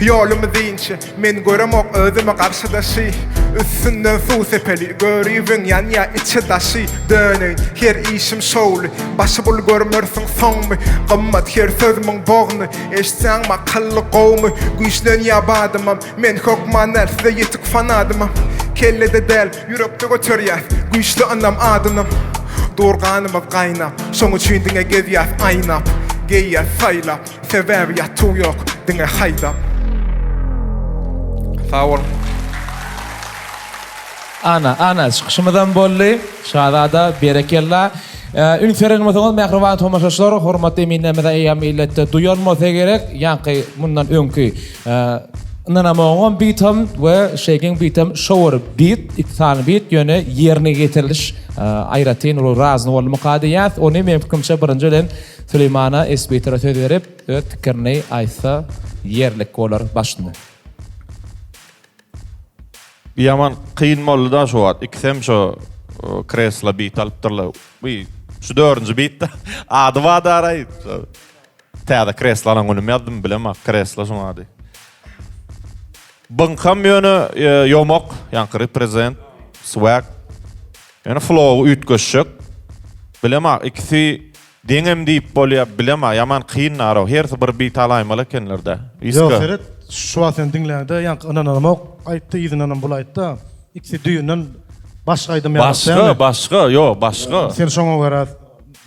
Ýolumyz inçe Men göremok özüme garşydaşy. Üstünden suw sepeli Göribiň ýanýa içi daşy Döneýin her işim şowly Başy bul görmersiň soňmy Gymmat her sözümiň bogny Eşitseň makally gowmy Güýçlenýä badymam Men hökman däl size ýetik fanadymam Kellede däl ýürekde göterýäs Güýçli ynam adynam Dur ganymyz gaýnap Şoň üçin diňe gezýäs aýnap Geýýäs saýlap Sebäbi ýatuw ýok diňe haýdap. Sag boluň. Ana, ana, çykyşymyzam boldy. Şazada, berekella. Üns beren bolsaňyz, mähriban tomaşaçylar, hormatly eminlerimize eýýäm illetde duýan bolsa gerek, ýaňky mundan öňki Ynanamogyňam bitam we Şeýkiň bitam şowur bit, iki sany bit, ýöne ýerine ýetiriliş aýratyn uly razny boldumyka diýýäs. Ony meň pikirimçe birinji bilen Süleýmana Esbitere söz berip, öz pikirini aýtsa ýerlik bolar başynda. Ýaman kyn boldy-da şu wagt. Ikisem şo kreslo bit alypdyrlar. Bu şu dördünji bitde ady bar daraý. Täze kreslo alan günüm ýazdym, bilemok, kreslo şuň ady. Byňkam ýöne ýomak, ýaňky represent, swag. Ýöne flowy üýtgeşjek. Bilemok, ikisi deňem diýip bolýar, bilemok, ýaman kyn naro. Hersi bir bit alaýmaly ekenler-dä. Ýok, seret, şu wagt sen diňläňde ýaňky ynanamok aýtdy, yzyndanam bul aýtdy. Ikisi düýbünden başga aýdym ýaly. Başga, başga, ýok, başga. Sen şoňa görä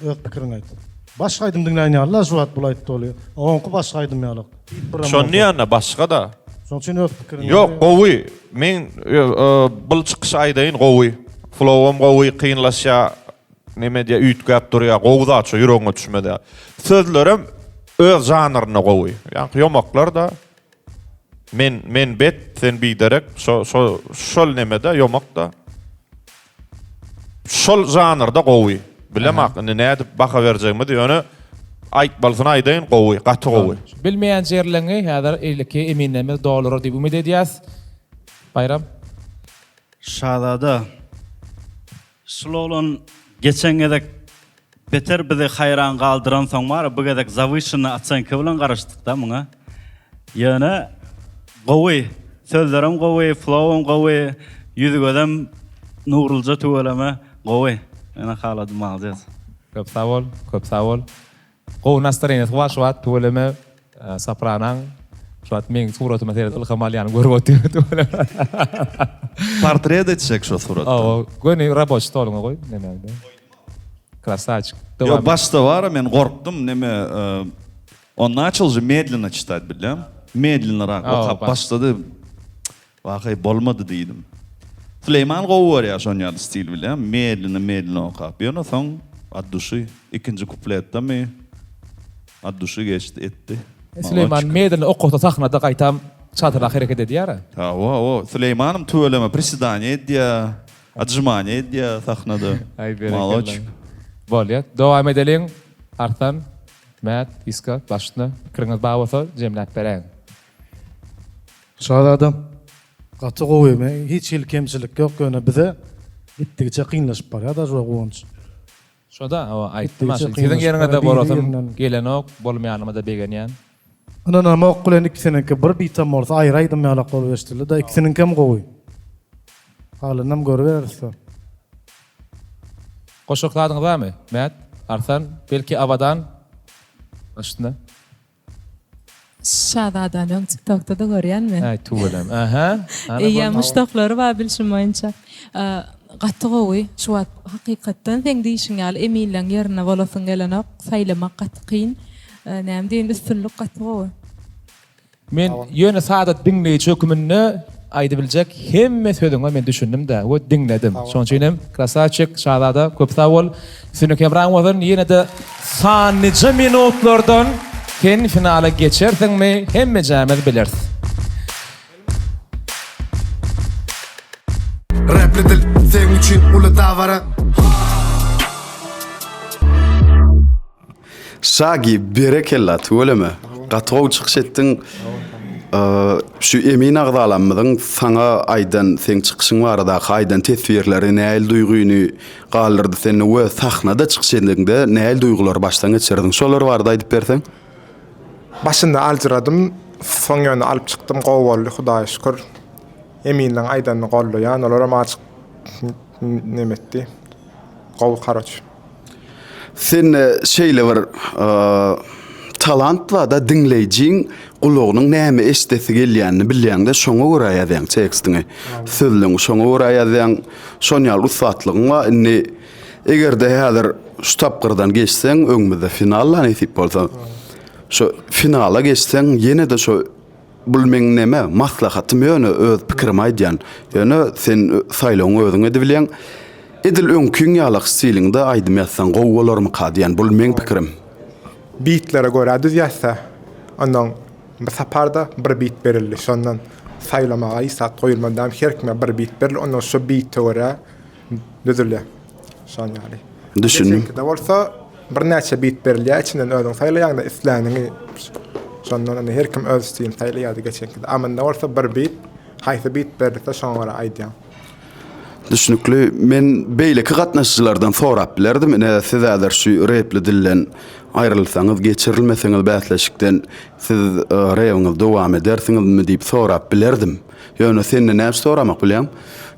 Öz pikiriňi aýt. Başga aýdym diňläýin ýaly-la şu wagt bul aýtdy ol. Oňky başga aýdym ýaly. Şony diýende başga-da. Şoň üçin öz pikiriňi. Ýok gowy. Men bul çykyşy aýdaýyn gowy. Flowam gowy, kynlaşýa, neme edýä, üýtgäp durýa. Gowy zat şo ýüregiňe düşmez ýaly. Sözlerem öz žanrynda gowy. Ýaňky ýomaklar-da men men bet, sen biderek şo şo şol nemede ýomakda. Şol žanrda gowy. Bilemok indi nädip baha berjegimizi ýöne aýtmalysyny aýdaýyn gowy, gaty gowy. Bilmeýän ýerleňi häzir eýleki eminlerimiz doldurar diýip umyt edýäs. Baýram. Şazada. Şul oglan geçen gezek beter bizi haýran galdyransoň bar bu gezek zawyşennyý ocenka bilen garaşdykda muňa. Ýöne gowy, sözlerem gowy, flowam gowy, ýüzi gözem nurlyja tüweleme gowy. Menä haladym malades. Köp sag bol, köp sag bol. Gowy nastreniýasy bar şu wagt tüweleme Sopranaň şu wagt meň suratyma seredip ylham alýanyny görüp otyr tüweleme. Portret etjek şo suratdan. Hawa, göni raboçi stoluňa goý nemäňde. Krasawçik. Ýok başda bara men gorkdum neme on naçal же medlенно çitать bilýäň. Medlennorak okap başlady. Wah-eý, bolmady diýdim. Süleýman gowy görýär şon ýaly stil bilýäňmi, medlенно medlенно okap. Ýöne soň от duşy ikinji kupletdemi от duşy geçdi, etdi. Süleýman medlенно okasa sahnada gaýtam çaltrak hereket edýär-ä. Hawa, hawa. Süleýmanam tüweleme prisedaniýa edýär, otžimaniýa edýär sahnada. Aý berekella. Moloçik. Bolýar. Dowam edeliň. Arslan, Mät, Iska, başyna pikiriňiz bar bolsa jemläp beräýiň. Şazadam gaty gowy men hiç hili kemçilik ýok ýöne bize gitdigiçe kynlaşyp barýar daže Guwanç. Şoda hawa aýtdym a siziň ýeriňizde bolasym gelenok bolmaýanyma-da begenýän. Ynanamok bilen ikisiniňki bir bitam bolsa aýry aýdym ýalak bolup eşdildi-da ikisiniňkem gowy. Galanynam görüberisda. Goşjak zadyňyz barmy? Mät, Arslan, belki Abadan başynda. Şazadany öň tiktokda-da görýän men. Äý tüweleme. Aha. Eýýäm muşdaklary bar bilşim boýunça. Gaty gowy. Şu wagt hakykatdan seň diýşiň ýaly eminleň ýerinde bolasyň gelenok. Saýlamak gaty kyn. Näme diýin üstünlik gaty gowy. Men ýöne sada diňleýji höküminde aýdybiljek hemme sözüňe men düşündim-dä we diňledim. Şonuň üçin hem krasawçik Şazada köp sag bol. Üstünlik hemraň bolsun. Ýene-de sanlyja minutlardan sen finala geçersiňmi hemmejämiz bileris. Rapli dil seň üçin uly dabara. Şagi berekella tüweleme. Gaty gowy çykyş etdiň. Şu emin agzalamyzyň saňa aýdan seň çykyşyň baradaky aýdan teswirleri nähili duýgyny galdyrdy sende we sahnada çykyş edeňde nähili duýgulary başdan geçirdiň? Şolar barada aýdyp berseň. Başynda aljyradym, soň ýöne alyp çykdym, gowy boldy Hudaýa şükür. Eminleň aýdanyny goldaýan, olaram azjyk neme etdi. Gowy karoç. Sende şeýle bir talant barda diňleýjiň gulagynyň näme eşidesi gelýänini bilýäňde şoňa görä ýazýaň tekstiňi. Sözleňi şoňa görä ýazýaň. Şon ýaly ussatlygyň bar. Indi egerde häzir şu tapgyrdan geçseň öňümizde final bar nesip bolsa. Şo finala geçseň ýene-de şo Bul meň neme, maslahatym ýöne öz pikirimi aýdýan. Ýöne sen saýlawyňy özüň edibilýäň. Edil öňkiň ýalak stiliňde aýdym ýazsaň gowy bolarmyka diýýän. Bul meň pikirim. Bitlere görä düzýäsdä. Onnoň bir saparda bir bit berildi. Şondan saýlamaga hiç zat goýulmady. Dämi her kime bir bit berildi. Onnoň şo bite görä düzülýär. Şon ýaly. Düşündim. Geçenkide bolsa birnäçe bit berilýär, içinden özüň saýlaýaň-da isläniňi. Şondan indi her kim öz stilini saýlaýardy geçenkide. A munda bolsa bir bit, haýsy bit berilse şoňa görä aýdýaň. Düşnükli. Men beýleki gatnaşyjylardan sorap bilerdim. Ine, siz häzir şu repli dilden aýrylsaňyz, geçirilmeseňiz bäsleşikden siz rebiňizi dowam edersiňizmi diýip sorap bilerdim. Ýöne senden näme soramak bilýäň?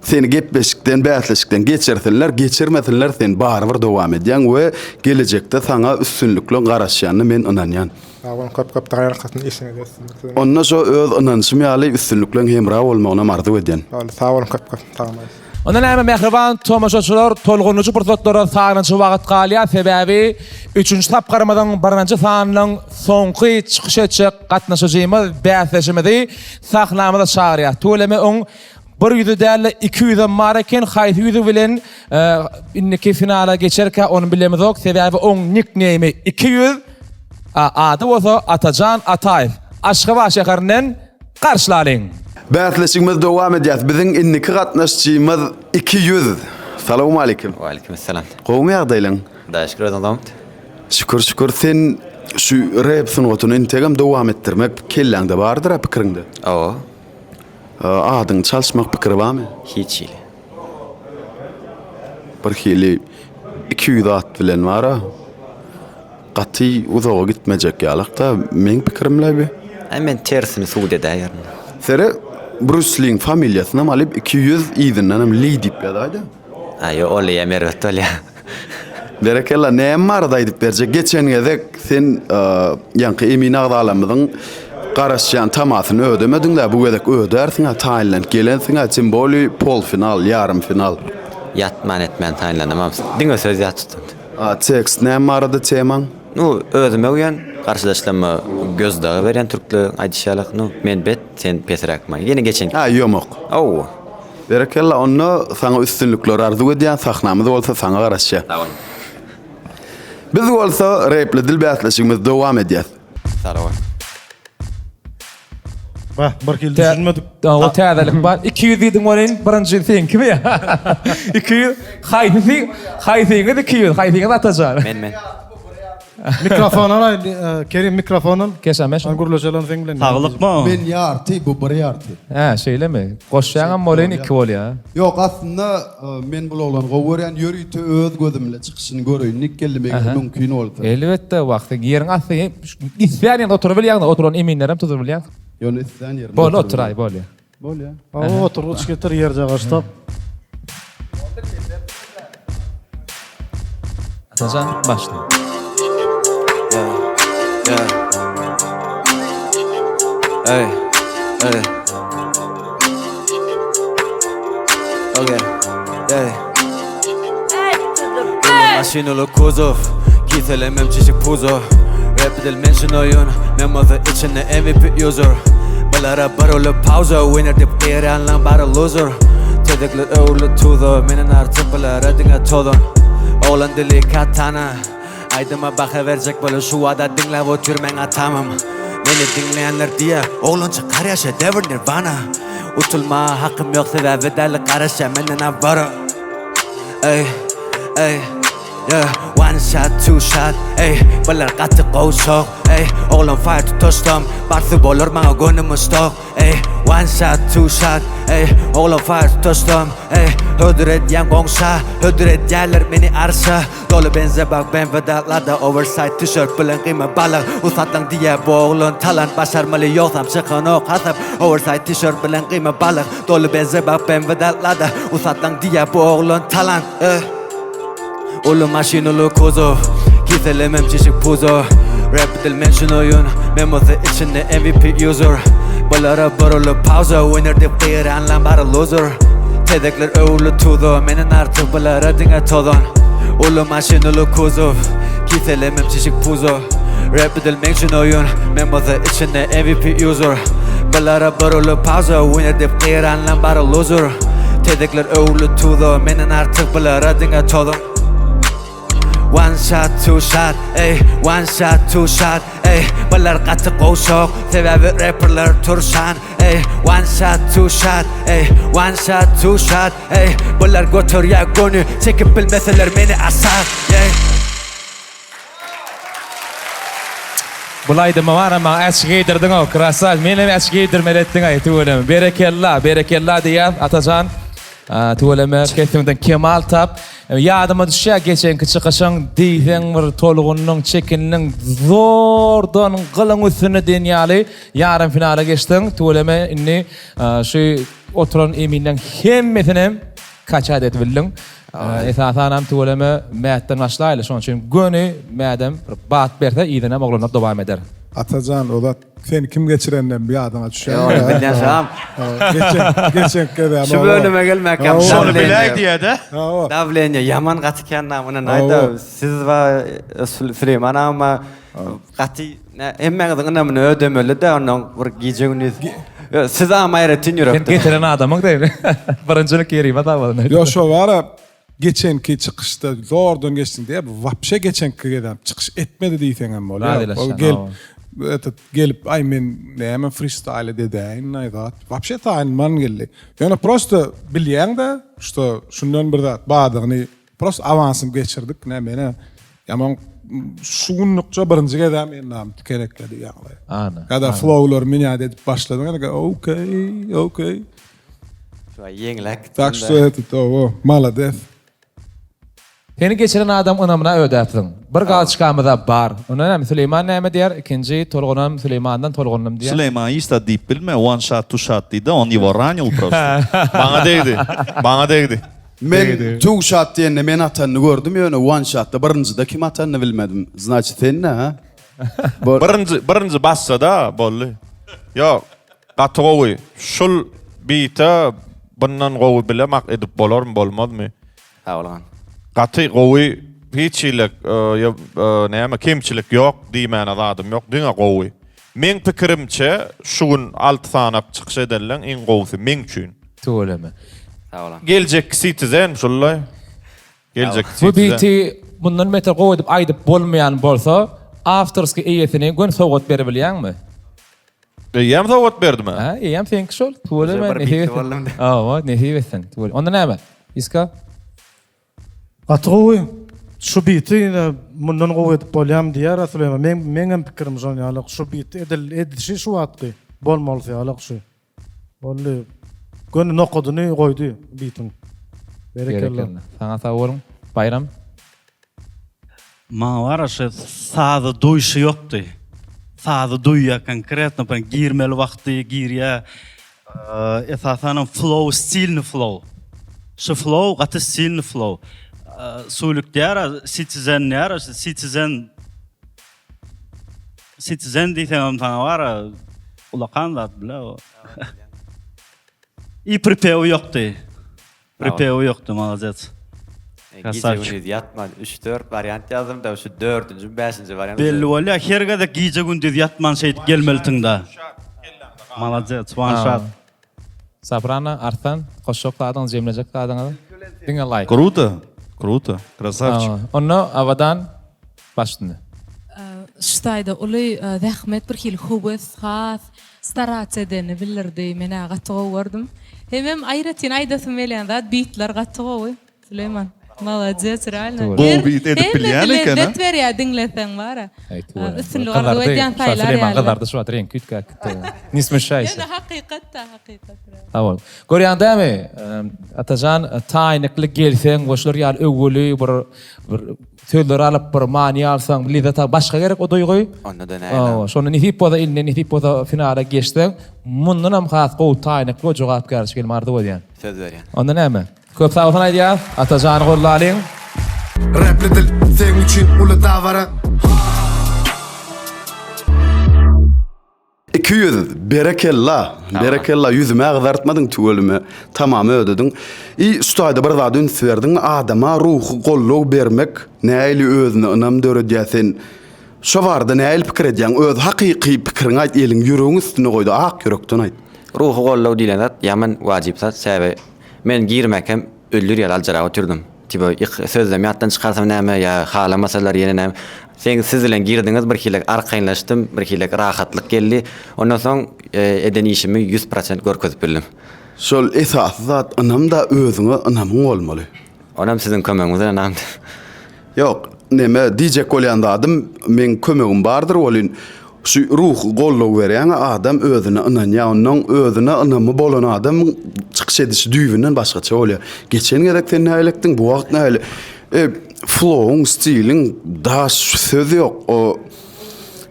Seni gepleşikden, bäsleşikden geçirsinler, geçirmesinler sen barybir dowam edýäň we gelejekde saňa üstünlikleň garaşýanyna men ynanýan. Sag boluň köp köp taýýarlykasyn işiňizde üstünlik siziň. Onda şo öz ynanyşym ýaly üstünlikleň hemra bolmagynam arzuw edýän. Boldy sag boluň köp köp sag boluň. Onda näme mähriban tomaşaçylar tolgunyjy pursatlara sagynjy wagt galýar sebäbi üçünji tapgyrymyzyň birinji sanynyň soňky çykyş etjek gatnaşyjymyz bäsdeşimizi Sahnamyza çagyrýar. Tüweleme oň bir ýüzi dälde iki ýüzem bar eken, haýsy ýüzi bilen indiki finala geçerkä ony bilemizok, sebäbi oň nikneými 200, a ady bolsa Atajan Ataýew. Aşgabat şäherinden garşylalyň. Bäsleşigimizi dowam edýäs. Biziň indiki gatnaşyjymyz 200. Salowmaleýkim. Waleýkim essalam. Gowumy ýagdaýlaň? Hudaýa şükür özüňiz gowmy? Şükür şükür sen şu rep sungatyny integem dowam etdirmek kelläňde bardyra pikiriňde. Hawa. Adyňy çalyşmak pikiri barmy? Hiç hili. Bir hili 200 at bilen bara gaty uzaga gitmejek ýalakda meň pikirimle bi. Aý men tersini subut edäýerin. Sere Brus Liň familiýasynam alyp 200 yzyndanam Li diýip ýazaýda. Aý ýok ol eýýäm erbet bolýa. Berekella näme barada aýdyp berjek geçen gezek sen ýaňky emin agzalarymyzyň garaşýan tamasyny ödemediňdä bu gezek ödärsiňä taýynlanyp gelensiňä tim boli pol final ýarym final. Ýatman etmän taýynlanamam diňe söz ýat tutdum. A tekst näme barada temaň? Nu özüm öwýän garşydaşlaryma gözdagy berýän türkler aýdyşy ýalak nu men bet sen pesräk maý ýene geçen. Ha ýomak. Hawa. Berekella onda saňa üstünlikler arzuw edýän sahnamyz bolsa saňa garaşýar. Sag boluň. Biz bolsa repli dil bäsleşigimizi dowam edýäs. Sag bol. Bah, bir hili düşünmedik. O täzelik bar. 200 diýdiň welin, birinji seňkimi ýa? 200 haýsysy? Haýsyňyz 200? Haýsyňyz Atajan? Men men. Mikrofon al, e, Kerim mikrofon al. Keşame şu. Gürleşelim seň bilen. Saglykmy? Men ýarty, bu bir ýarty. Hä, şeýlemi? Goşýaňam bolýan, iki bolýa. Ýok, aslynda e, men bul oglany gowy görýän, ýörite öz gözüm bilen çykyşyny göreýin diýip geldim, eger mümkin bolsa. Elbetde, wagty ýeriň asty islän ýeriňde oturybilýäň, oturan eminlerem tutubilýäň. Ýöne islän ýerimde. Bol oturaý, bolýa. Bolýa. Hawa, oturgyç getir, ýerjagaş tap. Atajan, başla. Ey, ey. Okay, ey. Maşynaly kuzow, kiselemem çişik puzo. Rap edil men şun oýun, men bolsa içinde MVP user. Bulara bir uly pauza, winner diýip gygyrýanlaň bary loser. Tezekler öwrüldi tuza, menden artyk bulara diňe tozan. Oglan dili katana, aýdyma baha berjek bolup şu wada diňläp otyr meň atamam. Meni diňleýänler diýýär, oglanjyk garýa şedewr nirvana. Utulmaga hakym ýok sebäbi däli garaşýar menden awara. Ey, ey, yeah. One shot, two shot, ey Bular gaty gowşak, ey Oglan fire tutaşsam, barsy bolar maňa göni muşdak, ey. One shot, two shot, ey Oglan fire tutaşdym, ey Hödür edýän goňşa, hödür edýärler meni arşa Doly benze bak BMW-da Lada oversight tişört bilen gyýma balyk Ussatlaň diýýär bu oglan talant başarmaly ýogsam çykanok hasap Oversight tişört bilen gyýma balyk Doly benze bak BMW-da Lada Ussatlaň diýýär bu oglan talant, ey. Uly maşyn uly kuzow Kiselemem çişik puzo Rap dil men şun oýun Men bolsa içinde MVP user Bulara bir uly pauza Winner diýip gyranlan bary loser Tezekler öwrüldi tuza Menden artyk bulara diňe tozan Uly maşyn uly kuzow Kiselemem çişik puzo Rap dil men şun oýun Men bolsa içinde MVP user Bulara bir uly pauza Winner diýip gyranlan bary loser Tezekler öwrüldi tuza Menden artyk bulara diňe tozan One shot, two shot, ey One shot, two shot, ey Bular gaty gowşak Sebäbi rapperler turşan, ey One shot, two shot, ey One shot, two shot, ey Bular göterýär göni Çekip bilmeseler meni aşak, ey. Bul aýdyma bara maňa äçgi geýdirdiňow krasaç menem äçgi geýdirmeli etdiňaý tüweleme berekella berekella diýýäs Atajan tüweleme kesbiňden kemal tap ýadyma düşýär geçenki çykyşyň diýseň bir tolgundyň çekindiň zordan gylyň üstünde diýen ýaly ýarym finala geçdiň tüweleme indi şu oturan eminleň hemmesinem kaçat edip bildiň. Esasanam tüweleme Mätden başlaýly şonuň üçin göni Mädem bir bat berse yzynam oglanlar dowam eder. Atajan ozat seni kim geçireninem ýadyňa düşýärmi? Ýok bilýän şam. Geçen geçen gezem. Şu bölüme gelmäkäm. Şony biläý diýýä-de. Dawleniýe ýaman gaty kän namuna naýda siz we Süleýman agama Gaty hemmäňiziň ynamyny ödemeli-de ondan bir gije gündiz. Siz agam aýratyn ýürekden. Sen getiren adamyň degni. Birinjilik ýerime sag bolun. Ýok şo bara geçenki çykyşda zordan geçdiň diýýär. Wapşe geçenki gezem çykyş etmedi diýseňem bolýar. Ol gelip etet gelip aý men näme fristaýl edäýin aý zat. Wapşe taýynman geldi. Ýöne prosta bilýäň-de, şto şundan bir zat bardygyny Prosta awansyny geçirdik. Nä menä ýaman şu günlükçe birinji gezem endam tikenekledi ýagly. Ana. Kada flowlar minýat edip başladyň ene okey, okey. Şuwa ýeňläk gitdim. Tak şto eto to, malades. Seni geçiren adam ynamyna ödäpsiň. Bir galçkamyza bar. Onda näme Süleýman näme diýer? Ikinji tolgunam Süleýmandan tolgundym diýer. Süleýman hiç zat diýip bilme, one shot two shot diýdi, on ýewo ranil prosto. Maňa degdi. Maňa degdi. Men two shot diýende men atanyny gördüm ýöne one shotda birinjide kim atanyny bilmedim. Znaçit sende ha? Birinji birinji bassada boldy. Ýok gaty gowy. Şul bite bundan gowy bilemak edip bolarmy bolmazmy? Sag boluň. Gaty gowy hiç hili näme kemçilik ýok diýmäne zadym ýok diňe gowy. Meň pikirimçe şu gün 6 sanap çykyş edenleň iň gowusy meň üçin. Tüweleme. Sag boluň. Geljekki Citizen şullaý. Geljekki Bu Citizen. biti mundan beter gowy edip aýdyp bolmaýan bolsa, awtorskiý eýesine göni sowgat beribilýäňmi? Eýýäm sowgat berdimi? Hä, eýýäm seňki şol. Tüweleme, Bir nesip bitli etsin. boldum. Hawa, nesip etsin. Tüweleme. Onda näme? Iska? Gaty gowy. Şu biti ine mundan gowy edip bolýamy diýýär Süleýman. Meň meňem pikirim şon ýaly. Şu biti edil edilişi şu wagtky bolmalysy ýaly şu. Boldy. Göni nokadyny goýdy bitiň. Berekella. Saňa sag boluň. Baýram. Maňa bara şu sazy duýşy ýokdy. Sazy duýýa konkretno bir girmeli wagty girýä. Esasanam flow stilny flow. Şu flow gaty stilny flow. Sulik diýär, Citizen diýär, Citizen Citizen diýseňem saňa bara ulakan zat bile o. I pripewi ýokdy. Pripewi ýokdy, malades. Gije gündiz ýatman 3-4 wariant ýazdym da şu dördünji, bäşinji wariant. Belli bolýar, her gezek gije gündiz ýatman şeýdip gelmelisiň-da. Malades, one shot. Soprano, Arslan, goşjak zadyňyz, jemlejek zadyňyz? Diňe laýk. Kruto, kruto, krasawçik. Onda Abadan baş üstünde. Şu taýda uly zähmet bir hili höwes has starats edeni bildirdi menä gaty gowy gördüm. Hemem aýratyn aýdasym gelýän zat bitler gaty gowy Süleýman. Malades realno. Gowy beat edip bilýän eken, a? Lezzet berýär diňleseň bara. Üstünlik arzuw edýän saýlar ýaly. Süleýman gyzardy şu wagt reňki üýtgäp gitdi. Ne smuşaýsa. Ýöne hakykat-da hakykat. Sag bol. Görýäň dämi, Atajan taýnykly gelseň we şular ýaly öwgüli bir bir sözleri alyp bir many alsaň, bir lezzet al, başga gerek o duýgy. Onda-da näme? Şonda nesip bolsa indi nesip bolsa finala geçseň, mundanam has gowy taýnykly we jogapkärçilikli gelmegi arzuw edýän. Söz berýän. Onda näme? Köp sag bolsun aýdýas. Atajany gollalyň. Rapli dil seň üçin uly dabara. 200 berekella berekella ýüzüme gyzartmadyň tüweleme tamam ödediň i şu taýda bir zada üns berdiňmi adama ruhy goldaw bermek nähili özüne ynam döredýär sen şo barada nähili pikir edýäň öz hakyky pikiriňi aýt eliň ýüregiň üstüne goýda ak ýürekden aýt. Ruhy goldaw diýlen zat ýaman wajyp zat sebäbi Men girmäkäm öldür ýaly aljyrap otyrdym. Tipa sözlem ýatdan çykarsam näme ýa halamasalar ýene näme. Seň siz bilen girdiňiz bir hilek arkaýynlaşdym, bir hilek rahatlyk geldi. Ondan soň eden işimi 100% görkezip bildim. Şol esasy zat ynamda özüňe ynamyň bolmaly. Onam siziň kömegiňiz bilen ynamdy. Ýok, neme diýjek bolýan zadym meň kömegim bardyr welin Şu ruhy goldaw berýäňä adam özüne ynanýar onnoň özüne ynamy bolan adamyň çykyş edişi düýbünden başgaça bolýar. Geçen gezek sen nähili etdiň bu wagt nähili e flowuň stiliň daş söz ýok o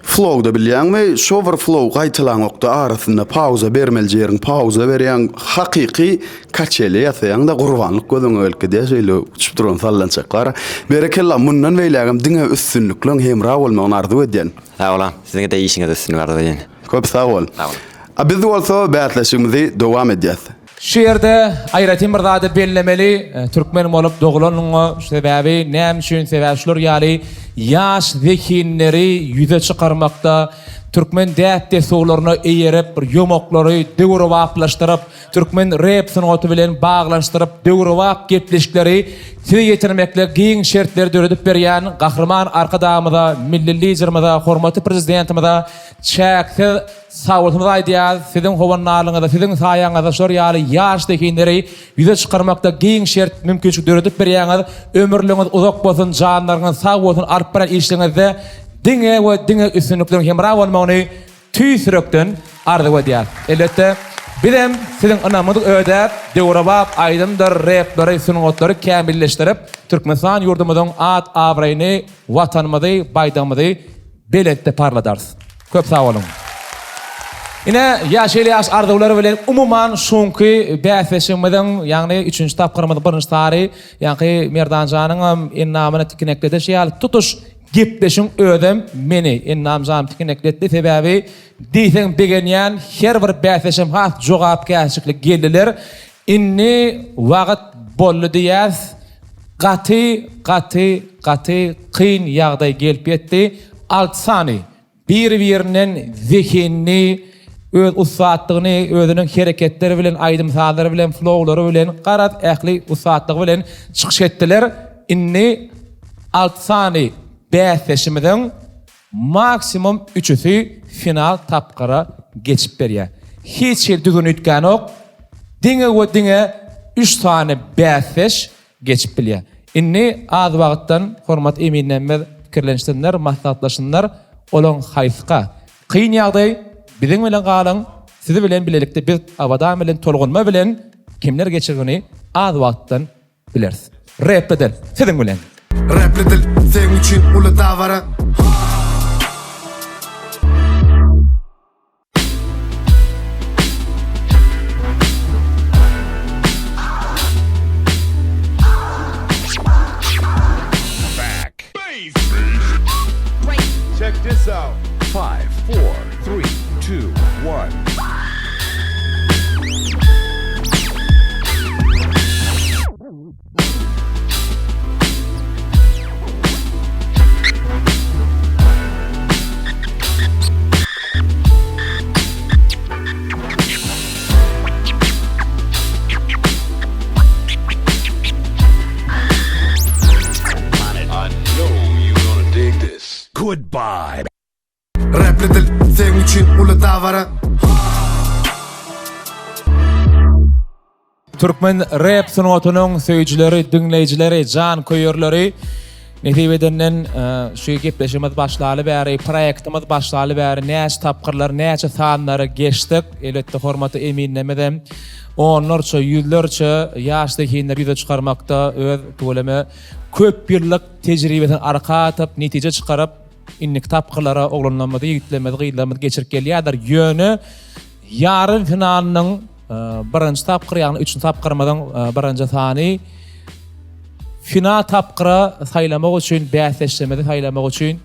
flowda bilýäňmi şo bir flow gaýtalaňokda arasynda pauza bermeli ýeriň pauza berýäň hakyky kaçeli ýasaýaňda gurbanlyk göz öňüňe gelip gidýär şeýle uçup duran sallançaklar. Berekella mundan beýlägem diňe üstünlikleň hemra bolmagyny arzuw edýän. Sag boluň. Siziňede işiňizde üstünlik arzuw edýän. Köp sag bol. Sag boluň. A biz bolsa bäsleşigimizi dowam edýäs. Şu ýerde aýratyn bir zady bellemeli, türkmen bolup doglanyňa sebäbi näme üçin sebäbi şular ýaly ýaş zehinleri ýüze çykarmakda türkmen däp-dessurlaryna eýerip bir ýomaklary döwrebaplaşdyryp Türkmen rep sungaty bilen baglanyşdyryp döwrebap gepleşikleri size ýetirmekde giň şertleri döredip berýän Gahryman Arkadagymyza, Milli Liderimize, hormatly Prezidentimize çäksiz sagbolsunymyzy aýdýarys. Siziň howandarlygyňyzda, siziň saýaňyzda şular ýaly ýaş zehinleri ýüze çykarmakda giň şert, mümkinçilik döredip berýäňiz. Ömürligiňiz uzak bolsun, janlaryňyz sag bolsun, alyp barýan işleriňizde diňe we diňe üstünlikleriň hemra bolmagyny tüýs ýürekden arzuw edýäris. Elbetde, bizem siziň ynamyňyzy ödäp, döwrebap aýdymdyr repleri, sungatlary kämilleşdirip, Türkmenistan ýurdumyzyň at-abraýyny, Watanymyzy, baýdagymyzy belentde parladarys. Köp sag boluň! Ine, ýa şeýle ýagşy arzuwlar bilen umuman şuňky bäsleşigimiziň, ýagny üçünji tapgyrymyzyň birinji sary, ýaňky Merdanjanyňam endamyny tikinekledişi ýaly tutuş Gepleşiň özem meni Ennamjan tikinekletdi sebäbi diýseň begenýän her bir bäsdeşim has jogapkärçilikli geldiler indi wagyt boldy diýýäs gaty gaty gaty kyn ýagdaý gelip ýetdi alty sany bir birinden zehinli öz ussatlygyny özüniň hereketleri bilen aýdym sazlary bilen flowlary bilen garaz ähli ussatlygy bilen çykyş etdiler indi Alty sany bäsdeşimiziň maksimum üçüsi final tapgyra geçip berýär. Hiç hili düzgün üýtgänok. Diňe we diňe üç sany bäsdeş geçip bilýär. Indi az wagtdan hormatly eminlerimiz pikirlenişsinler, maslahatlaşsynlar, olaň haýsyka. Kyn ýagdaý, biziň bilen galyň, sizi bilen bilelikde biz Abadan bilen tolgunma bilen kimler geçirgini az wagtdan bileris. Rap bedel siziň bilen. Rapli dil seň üçin uly dabara. Check this out. 5, 4, 3, 2, 1. Goodbye. Rapli dil seň üçin uly dabara. Türkmen rep sungatynyň söýüjileri, diňleýjileri, janköýerleri nesip edenden şu gepleşigimiz başlaly bäri, proýektimiz başlaly bäri näçe tapgyrlar, näçe sanlary geçdik. Elbetde hormatly eminlerimiz hem onlarça, ýüzlerçe ýaş zehinleri ýüze çykarmakda öz tüweleme köp ýyllyk tejribesini arka atyp, netije çykaryp, indiki tapgyrlara oglanlarymyzy, ýigitlerimizi, gyzlarymyzy geçirip gelýärler. Ýöne ýarym finalynyň Birinji tapgyr, ýagny üçünji tapgyrymyzyň birinji sany final tapgyra saýlamak üçin, bäsdeşlerimizi saýlamak üçin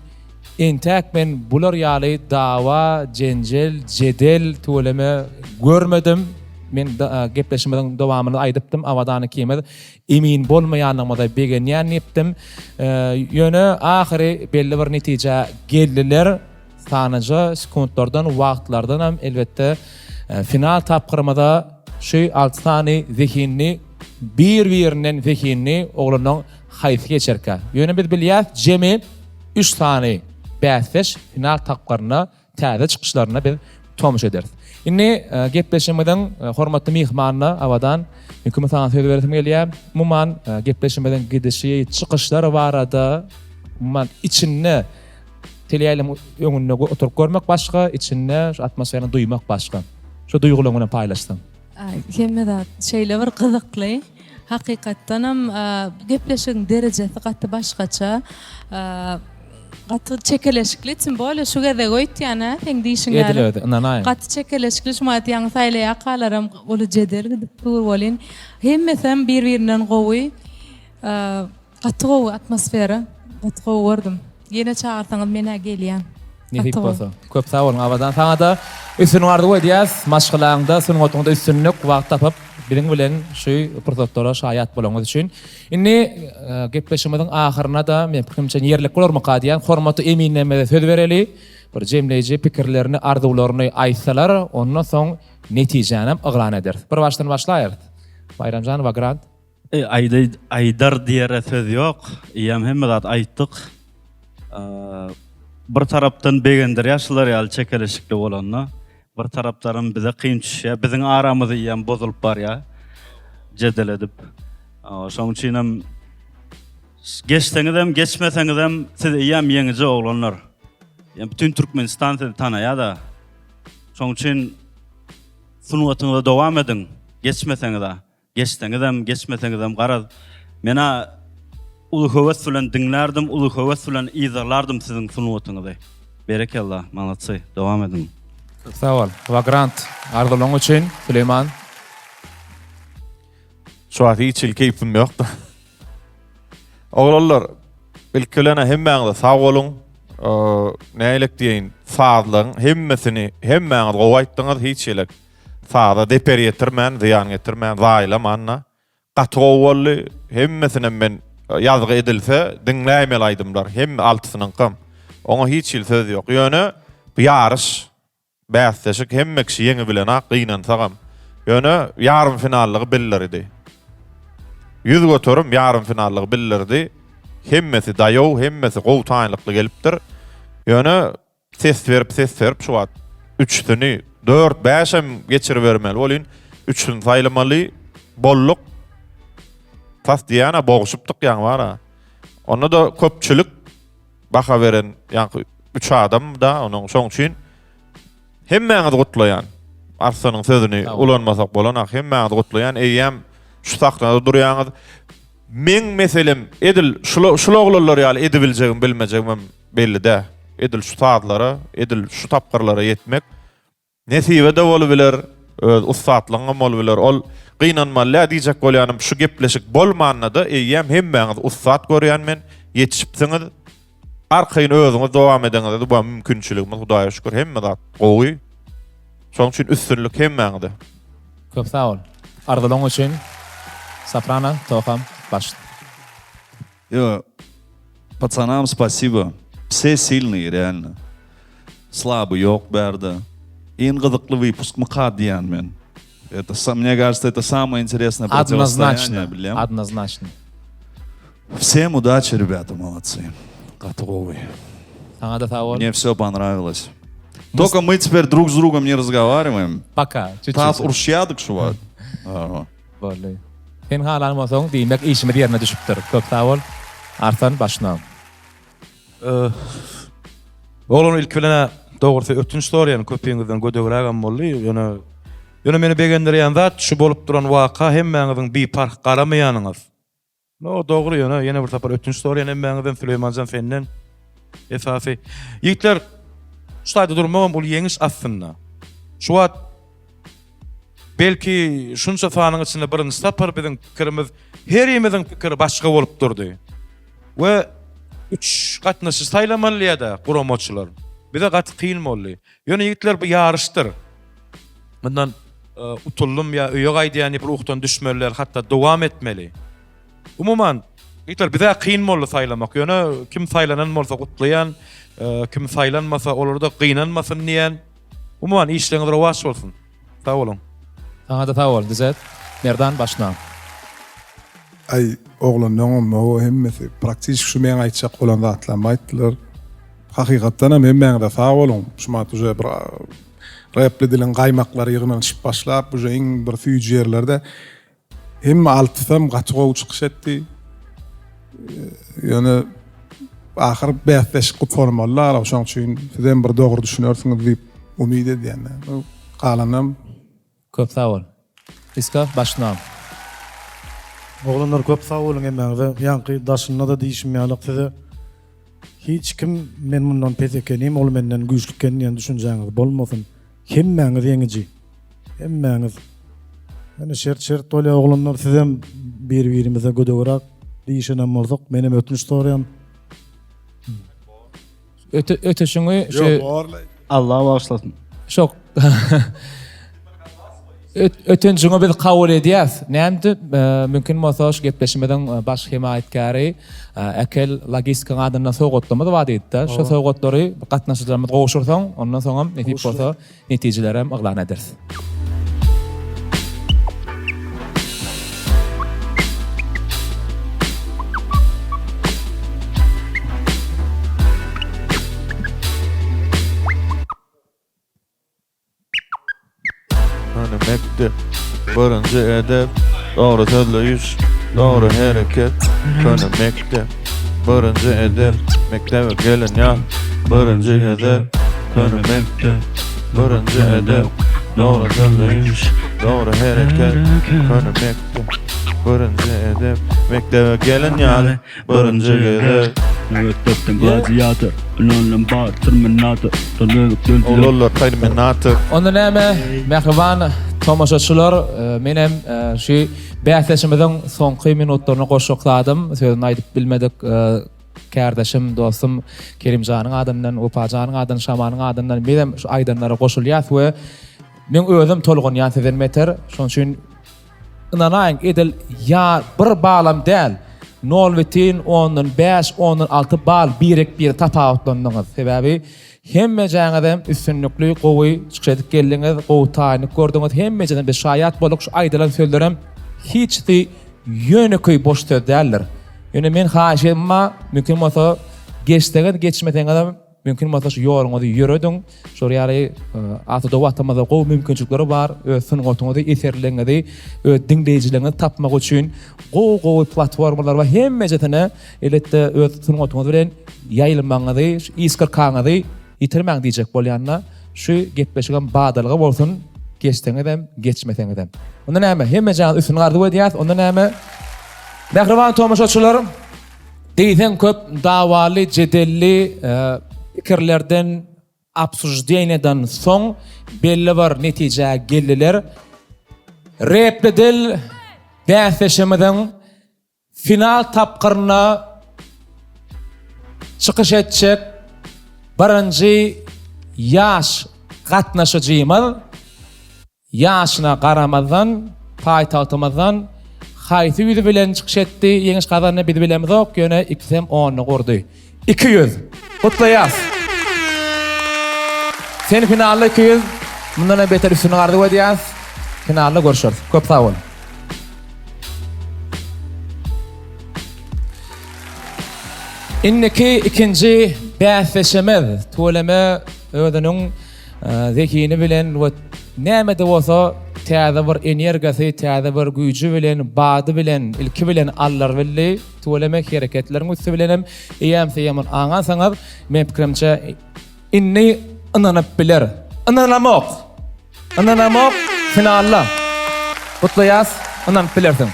entäk men bular ýaly dawa, jenjel, jedel tüweleme görmedim. Men gepleşigimiziň dowamynda aýdypdym, Abadan ikimiz emin bolmaýanlygymyza begenýän diýipdim. Ýöne ahyry belli bir netijä geldiler. Sanyja sekuntlardan, wagtlardanam elbetde final tapgyrymyza şu alty sany zehinli, bir-birinden zehinli oglanlaň haýsy geçerkä? Ýöne biz bilýäs, jemi üç sany bäsdeş final tapgyryna täze çykyşlaryna biz tomaşa ederis. Indi gepleşigimiziň hormatly myhmanyna Abadan Ýükümi saňa söz beresim gelýär. Umuman gepleşigimiziň gidişi, çykyşlar barada umuman içinde Teleýaýlymyň öňünde oturyp görmek başga, içinde şu atmosferany duýmak başga. Şu duýgularyň bilen paýlaşsaň. Hemme zat şeýle bir gyzykly. Hakykatdanam gepleşigiň derejesi gaty başgaça. Gaty çekeleşikli, tim bolýa şu gezek öýtýän hä, seň diýşiň ýaly. Edil özi, ynanaýyň. Gaty çekeleşikli, şu wagt ýaňy saýlaýakalaram uly jedel gidip dur welin, hemmesem bir-birinden gowy. Gaty gowy atmosfera. Gaty gowy gördüm. Ýene çagyrsaňyz menä gelýän. Nesip bolsa. Köp sag boluň Abadan saňada üstünlik arzuw edýäs. Maşgalaňda, sungatyňda üstünlik, wagt tapyp biziň bilen şu pursatlara şaýat bolanyňyz üçin. Indi gepleşigimiziň ahyryna-da men pikirimçe ýerlik bolarmyka diýýän. Hormatly eminlerimize söz bereli. Bir jemleýji pikirlerini, arzuwlaryny aýtsalar, ondan soň netijänem yglan ederis. Bir başdan başlaýarys. Baýramjan Wagrant. Eý aýdaý aýdar diýere söz ýok. Eýýäm hemme zat aýtdyk. Bir tarapdan begendirýär şular ýaly çekeleşikli bolanda. Bir tarapdanam bize kyn düşýär. Biziň aramyz eýýäm bozulyp barýar. Jedel edip. Şonuň üçinem geçseňizem, geçmeseňizem siz eýýäm ýeňiji oglanlar. Ýa bütin Türkmenistan sizi tanaýar-da. Şonuň üçin sungatyňyza dowam ediň. Geçmeseňiz-ä. Geçseňizem, geçmeseňizem garaz, men-ä uly höwes bilen diňlärdim, uly höwes bilen yzarlardym siziň sungatyňyzy. Berekella, maladsy, dowam ediň. Köp sag bol. Wagrant arzuwlaň üçin Süleýman. Şu wagt hiç hili keýpim ýokdy. Oglanlar, ilki bilen hemmäňize sag boluň. Nägilek diýeýin, sazlaryň hemmesini hemmäňiz gowy aýtdyňyz, hiç hili Saza zeper ýetirmän, zyýan getirmän, zaýalaman-da. Gaty gowy boldy. Hemmesinem men ýazgy edilse diňläýmeli aýdymlar. Hemme altysynyňkam. Oňa hiç hili söz ýok. Ýöne bu ýaryş, bäsleşik hemme kişi ýeňibilenak gynansagam. Ýöne ýarym finallygy bildirdi. 100% ýarym finallygy bildirdi. Hemmesi daýaw, hemmesi gowy taýynlykly gelipdir. Ýöne Ses berip ses berip şu wagt üçüsini dört bäşem geçiribermeli bolyn üçüsini saýlamaly bolduk tas diýýän-ä boguşypdyk ýaňy bar-a onda-da köpçülik baha beren ýaňky üç adam da onuň şoň üçin hemmäňizi gutlaýan Arslanyň sözüni ulanmasak bolanok hemmäňizi gutlaýan eýýäm şu sahnada durýaňyz meň meselem edil şul şul oglanlar ýaly edibiljegim bilmejegimem Belli däl. Edil şu sazlara, edil şu tapgyrlara ýetmek nesibe-de bolubiler, öz ussatlygyňam bolubiler. Ol gynanmaly däl diýjek bolýanym, şu gepleşik bolmanda-da eýýäm hemmäňiz ussat görýän men, ýetişipsiňiz. Arkaýyn özüňiz dowam edeňizde bu mümkinçiligimiz Hudaýa şükür hemme zat gowy. Şonuň üçin üstünlik hemmäňize. Köp sag bol. Arzuwlaň üçin Soprano Toham baş. Ýo, pacanam spasibo. Pse silnyý realno. Slaby ýok bärde. Iň gyzykly wypuskmyka diýýän men. Это mne кажется это самое интересное противостояние bilýäňmi? Однозначно. Всем удачи ребята молодцы. Gaty gowy. Saňa-da sag bol. Mne все понравилось. Только мы теперь друг с другом не разговариваем. Пока. Tas uruşýadyk şu wagt. Boldy. Sen halan bolsaň, diýmek işimiz ýerine düşüpdir. Köp sag bol. Arslan başla. Oglan ilki bilen dogrusy ötünç soraýan köpüňizden gödegrägem boldy. Ýöne ýöne meni begendirýän zat şu bolup duran waka hemmäňiziň biparh garamaýanyňyz. No dogry ýöne ýene bir sapar ötünç soraýan hemmäňizden Süleýmanjan senden esasy. Ýigitler şu taýda durmagam uly ýeňiş aslynda. Şu wagt belki şunça sanyň içinde birinji sapar biziň pikirimiz herimiziň pikiri başga bolup durdy. We üç gatnaşyjy saýlamaly ýa-da guramaçylar. Bize gaty kyn boldy. Ýöne ýigitler bu ýaryşdyr. Mundan utuldym ýa öýe gaýdýan diýip ruhdan düşmeli däl, hatda dowam etmeli. Umuman, ýigitler bize kyn boldy saýlamak. Ýöne kim saýlanan bolsa gutlaýan, kim saýlanmasa olar-da gynanmasyn diýýän. Umuman işleriňiz rowaç bolsun. Sag boluň. Saňa-da sag bol, Düzet. Merdan başla. Aý oglanlaňam hawa hemmesi praktiçki şu meň aýtjak bolan zatlarymy aýtdylar. Hakykatdan hem hemmäňize sag boluň. Şu mat uje bir repli diliň gaýmaklary ýygnanyşyp başlap uje iň bir süýji ýerlerde hemme altysam gaty gowy çykyş etdi. Ýöne ahyr bäsleşik gutarmaly dal şoň üçin sizem bir dogry düşünersiňiz diýip umyt edýän. Galanam Köp sag bol. Iska başynam. Oglanlar köp sag boluň hemmäňize. Ýaňky daşynda-da diýşim ýalyk size hiç kim men mundan pes ekenim, ol menden güýçli eken diýen düşünjäňiz bolmasyn. Hemmäňiz ýeňiji. Hemmäňiz. Ýöne şert şert bolýar oglanlar sizem bir-birimize gödegräk diýişenem bolsak menem ötünç soraýan. Öte öteşiňi şu Allah bagyşlasyn. Şok. Ötenjiňi biz kabul edýäs. Nämdi mümkin bolsa şu gepleşimiziň baş hemaýatkäri Äkel logistikaň adyndan sowgatlarymyz bar diýdi-de. Şu sowgatlary gatnaşyjylarymyz gowşursaň, ondan soňam nesip bolsa netijelerem yglan ederis. Köne mekdep, birinji edep, dogry sözleýiş, dogry hereket. Köne mekdep, birinji edep, mekdebe gelen ýaş, birinji gezek. Köne mekdep, birinji edep, dogry sözleýiş, dogry hereket. Köne mekdep, birinji edep, mekdebe gelen ýaly. Birinji gezek. Mekdepden gladiator, Ynanlym bar terminator, Oglanlar terminator. Onda näme mähriban tomaşaçylar menem şu bäsleşimiziň soňky minutlaryna goşjak zadym sözüni aýdyp bilmedik kärdeşim dostum Kerimjanyň adyndan Wepajanyň adyndan Şamanyň adyndan bizem şu aýdanlara goşulýas we meň özüm tolgunýan sizden beter şonuň üçin Ynanaýyň, edil ýa bir balam däl, nol bitin ondan bäş, ondan alty bal birek-bire tapawutlandyňyz. Sebäbi hemmejäňizem üstünlikli, gowy çykyş edip geldiňiz, gowy taýynlyk gördüňiz. Hemmejeden biz şaýat bolduk. Şu aýdylan sözlerem hiçsi ýönekeý boş söz däldir. Ýöne men haýyşym bar, mümkin bolsa geçseňiz, geçmeseňizem Mümkin bolsa şu ýoluňyzy ýörediň. Şol ýaly asuda Watanymyzda gowy mümkinçilikleri bar. Öz sungatyňyzy, eserleriňizi öz diňleýjileriňizi tapmak üçin gowy-gowy platformalar bar. Hemmejesine elbetde öz sungatyňyz bilen ýaýylmagyňyzy, şu iskrkaňyzy ýitirmäň diýjek bolýan-da. Şu gepleşigem badalga bolsun, geçseňizem, geçmeseňizem. Onda näme, hemmejaňyza üstünlik arzuw edýäs. Onda näme, mähriban tomaşaçylar! Diýseň köp dawaly, jedelli pikirlerden, obsuždeniýadan soň belli bir netijä geldiler. Repli dil bäsleşigimiziň final tapgyrynda çykyş etjek birinji ýaş gatnaşyjymyz Ýaşyna garamazdan, paýtagtymyzdan haýsy ýüzi bilen çykyş etdi, ýeňiş gazandy biz bilemizok, ýöne ikisem only gurdy. 200! Gutlaýas! Sen finalda 200, mundan hem beter üstünlik arzuw edýäs. Finalda görüşeris. Köp sag bol. Indiki ikinji bäsdeşimiz tüweleme özüniň Zehini bilen we näme-de bolsa. täze bir energiýasy, täze bir güýji bilen, bady bilen, ilki bilen aldyr bildi. Tüweleme hereketleriň üsti bilenem eýýäm-seýýäm ony aňansyňyz. Men pikirimçe indi ynanyp biler. Ynanamok. Ynanamok finalda. Gutlaýas, ynanyp bilersiň.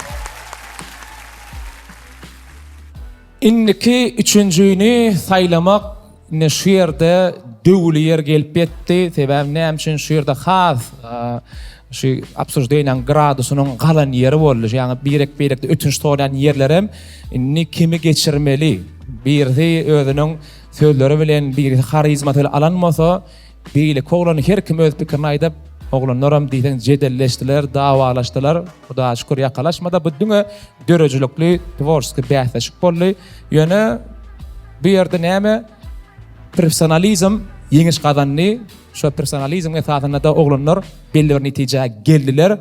Indiki üçünjini saýlamak ine şu ýerde döwüli ýer gelip ýetdi. Sebäbi näme üçin şu ýerde has şu obsuždeniýanyň gradusynyň galan ýeri boldy. Ýagny birek-birekde ötünç soraýan ýerlerem indi kimi geçirmeli? Birisi özüniň sözleri bilen, birisi harizmasy bilen alan bolsa, Beýleki oglan her kim öz pikirini aýdyp, oglanlaram diýseň jedelleşdiler, dawalaşdylar. Hudaýa şükür ýakalaşmady. Bu diňe döredijilikli, tworçeskiý bäsleşik boldy. Ýöne bu ýerde näme? Professionalizm ýeňiş gazandy. Şo professionalizm esasynda-da oglanlar belli bir netijä geldiler.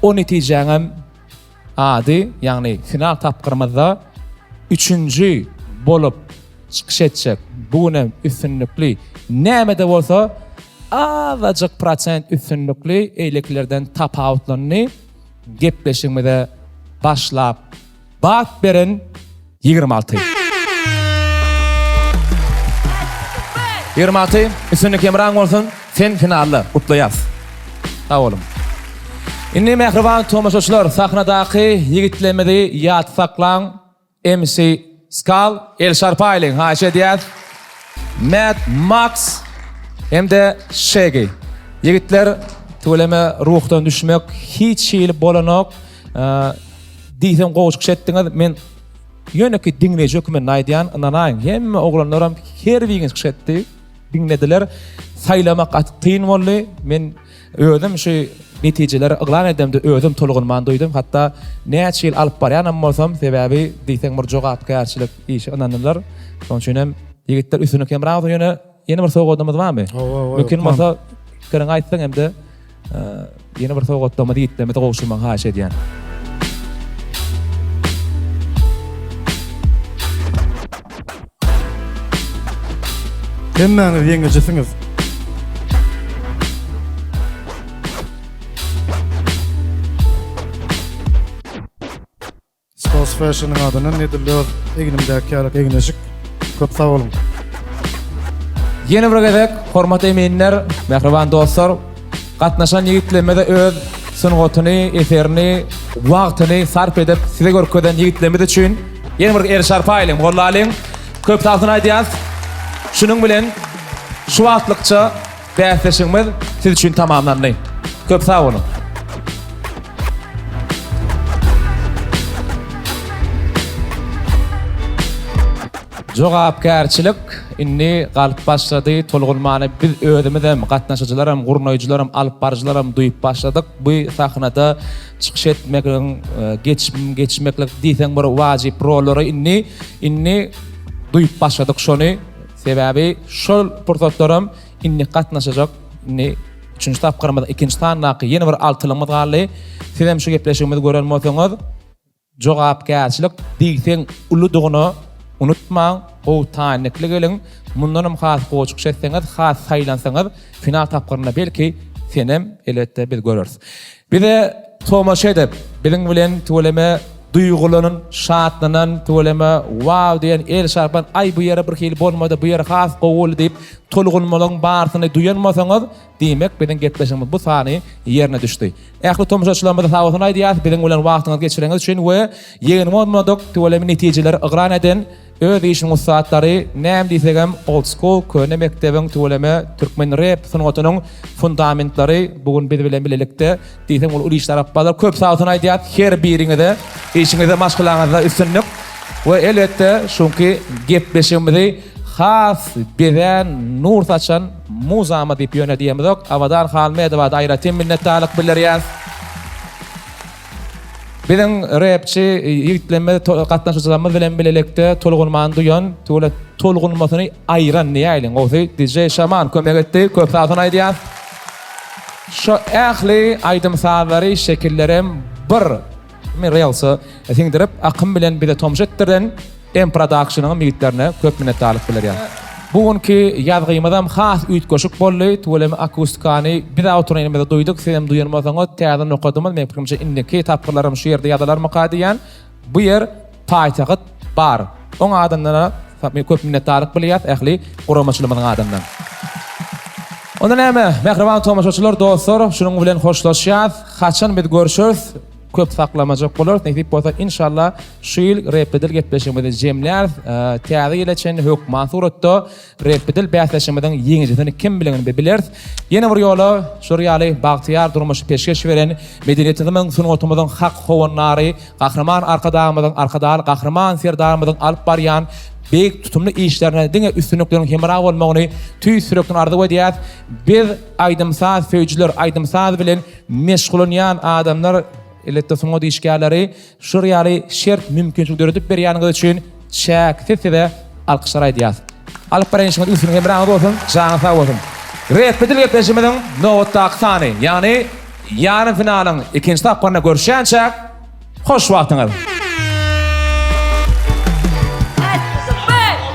O netijäňem Ady, ýagny final tapgyrymyzda üçünji bolup çykyş etjek, bu günem üstünlikli, näme-de bolsa azajyk prosent üstünlikli eýlekilerden tapawutlandy, gepleşigimize başlap bat beren 26. 26, üstünlik hemraň bolsun, sen finalda, gutlaýas. Sag boluň. Indi mähriban tomaşaçylar, sahnadaky ýigitlerimizi ýat saklaň, MC Skal, el şarpaýlyň, haýyş edýäs. Mad Max hem-de Shaggy. Ýigitler, tüweleme ruhdan düşmek hiç hili bolanok. Diýseň gowy çykyş etdiňiz. Men ýönekeý diňleýji hökmünde aýdýan, ynanaýyň, hemme oglanlaram her biriňiz çykyş etdi, diňlediler. Saýlamak gaty kyn boldy. Men özüm şu netijeleri yglan edemde özüm tolgunman duýdum. Hatda näçe ýyl alyp barýanam bolsam, sebäbi diýseň bir jogapkärçilik işi ynandylar. Şonuň üçin hem ýigitler üstünlik hemra bolsun. Ýöne Ýene bir sowgadymyz barmy? Hawa, hawa. Mümkin bolsa pikiriňi aýtsaň hem-de ýene bir sowgatlarymyzy ýigitlerimize gowşurmagy haýyş edýän. Hemmäňiz ýeňijisiňiz. Stos Fashion-yň adyndan edil öz egnimdäki ýaly egin-eşik. Köp sag boluň. Ýene bir gezek hormatly eminler, mähriban dostlar, gatnaşan ýigitlerimize öz sungatyny, eserini, wagtyny sarp edip size görkezen ýigitlerimiz üçin ýene bir el şarpaýlyň, gollalyň. Köp sagbolsun aýdýas. Şunuň bilen şu wagtlykça Bäsleşigimiz siz üçin tamamlandy. Köp sag boluň. Jogapkärçilik indi galyp başlady. Tolgunmany biz özümizem, gatnaşyjylaram, gurnaýjylaram, alyp baryjylaram duýup başladyk. Bu sahnada çykyş etmegiň, e, geçmeklik diýseň bir wajyp rollary indi indi duýup başladyk şony. Sebäbi şol pursatlaram Indi gatnaşajak indi üçünji tapgyrymyz ikinji sandaky ýene bir altylygymyz galdy. Sizem şu gepleşigimizi gören bolsaňyz jogapkärçilik diýseň uludygyny unutmaň, gowy taýynlykly geliň. Mundanam has gowy çykyş etseňiz, has saýlansaňyz final tapgyrynda belki senem elbetde biz göreris. Bize tomaşa edip, biziň bilen tüweleme duýgulanan, şatlanan, tüweleme wow diýen, el çarpan, aý bu ýeri bir hili bolmady, bu ýeri has gowy boldy diýip tolgunmalaryň barysyny duýan bolsaňyz, diýmek biziň gepleşigimiz bu sany ýerine düşdi. Ähli tomaşaçylarymyza sag bolsun aýdýarys biziň bilen wagtyňyzy geçireniňiz üçin we ýeňil bolmadyk tüweleme netijeleri yglan eden Öz işiniň ussatlary, näme diýsegem old school köne mekdebiň tüweleme türkmen rep sungatynyň fundamentleri bu gün biz bilen bilelikde diýseň uly işler alyp bardylar. Köp sagbolsun aýdýas her biriňize işiňizde maşgalaňyzda üstünlik we elbetde şuňky gepleşigimizi has bezän nur saçan muzama diýip ýöne diýemizok Abadan Halmedowada aýratyn minnetdarlyk bildirýäs. Biziň repçi ýigitlerimiz gatnaşyjylarymyz bilen bilelikde tolgunmany duýan, tüwele tolgunmasyny aýyran diýäýliň. Gowsy DJ Şaman kömek etdi. Köp sagbolsun aýdýas. Şo ähli aýdym-sazlary, şekillerem bir relsa siňdirip, akym bilen bize tomaşa etdiren M Productionyň ýigitlerine köp minnetdarlyk bildirýän. Bu günki ýazgymyzam has üýtgeşik boldy. Tüweleme akustikany biz-ä oturan ýerimizde duýduk, sizem duýan bolsaňyz, täze nokadymyz, meň pikirimçe indiki tapgyrlaram şu ýerde ýazylarmyka diýýän. Bu ýer paýtagt bar. Oň adyndan-a köp minnetdarlyk bilýäs ähli guramaçylymyzyň adyndan. Onda näme, mähriban tomaşaçylar, dostlar, şunuň bilen hoşlaşýas. Haçan biz görşeris, köp saklamajak bolarys. Nesip bolsa, inşallah şu ýyl Repli dil gepleşigimizi jemläris. Täze ýyla çenli hökman suratda Repli dil bäsleşigimiziň ýeňijisini kim bilenini bileris. Ýene bir ýola şular ýaly bagtyýar durmuşy peşgeş beren medeniýetimiziň, sungatymyzyň hak howandary Gahryman Arkadagymyzyň, Arkadagly Gahryman Serdarymyzyň alyp barýan beýik tutumly işlerine diňe üstünlikleriň hemra bolmagyny tüýs ýürekden arzuw edýäs. Biz aýdym-saz söýüjiler, aýdym-saz bilen meşgulanýan adamlar, elbetde sungat işgärleri şular ýaly şert, mümkinçilik döredip berýäniňiz üçin çäksiz size alkyşlar aýdýas. Alyp barýan işiňiz üstünlik hemraňyz bolsun, janyňyz sag bolsun. Repli dil gepleşigimiziň nobatdaky sany, ýagny ýarym finalyň ikinji tapgyrynda görüşýänçäk, hoş wagtyňyz!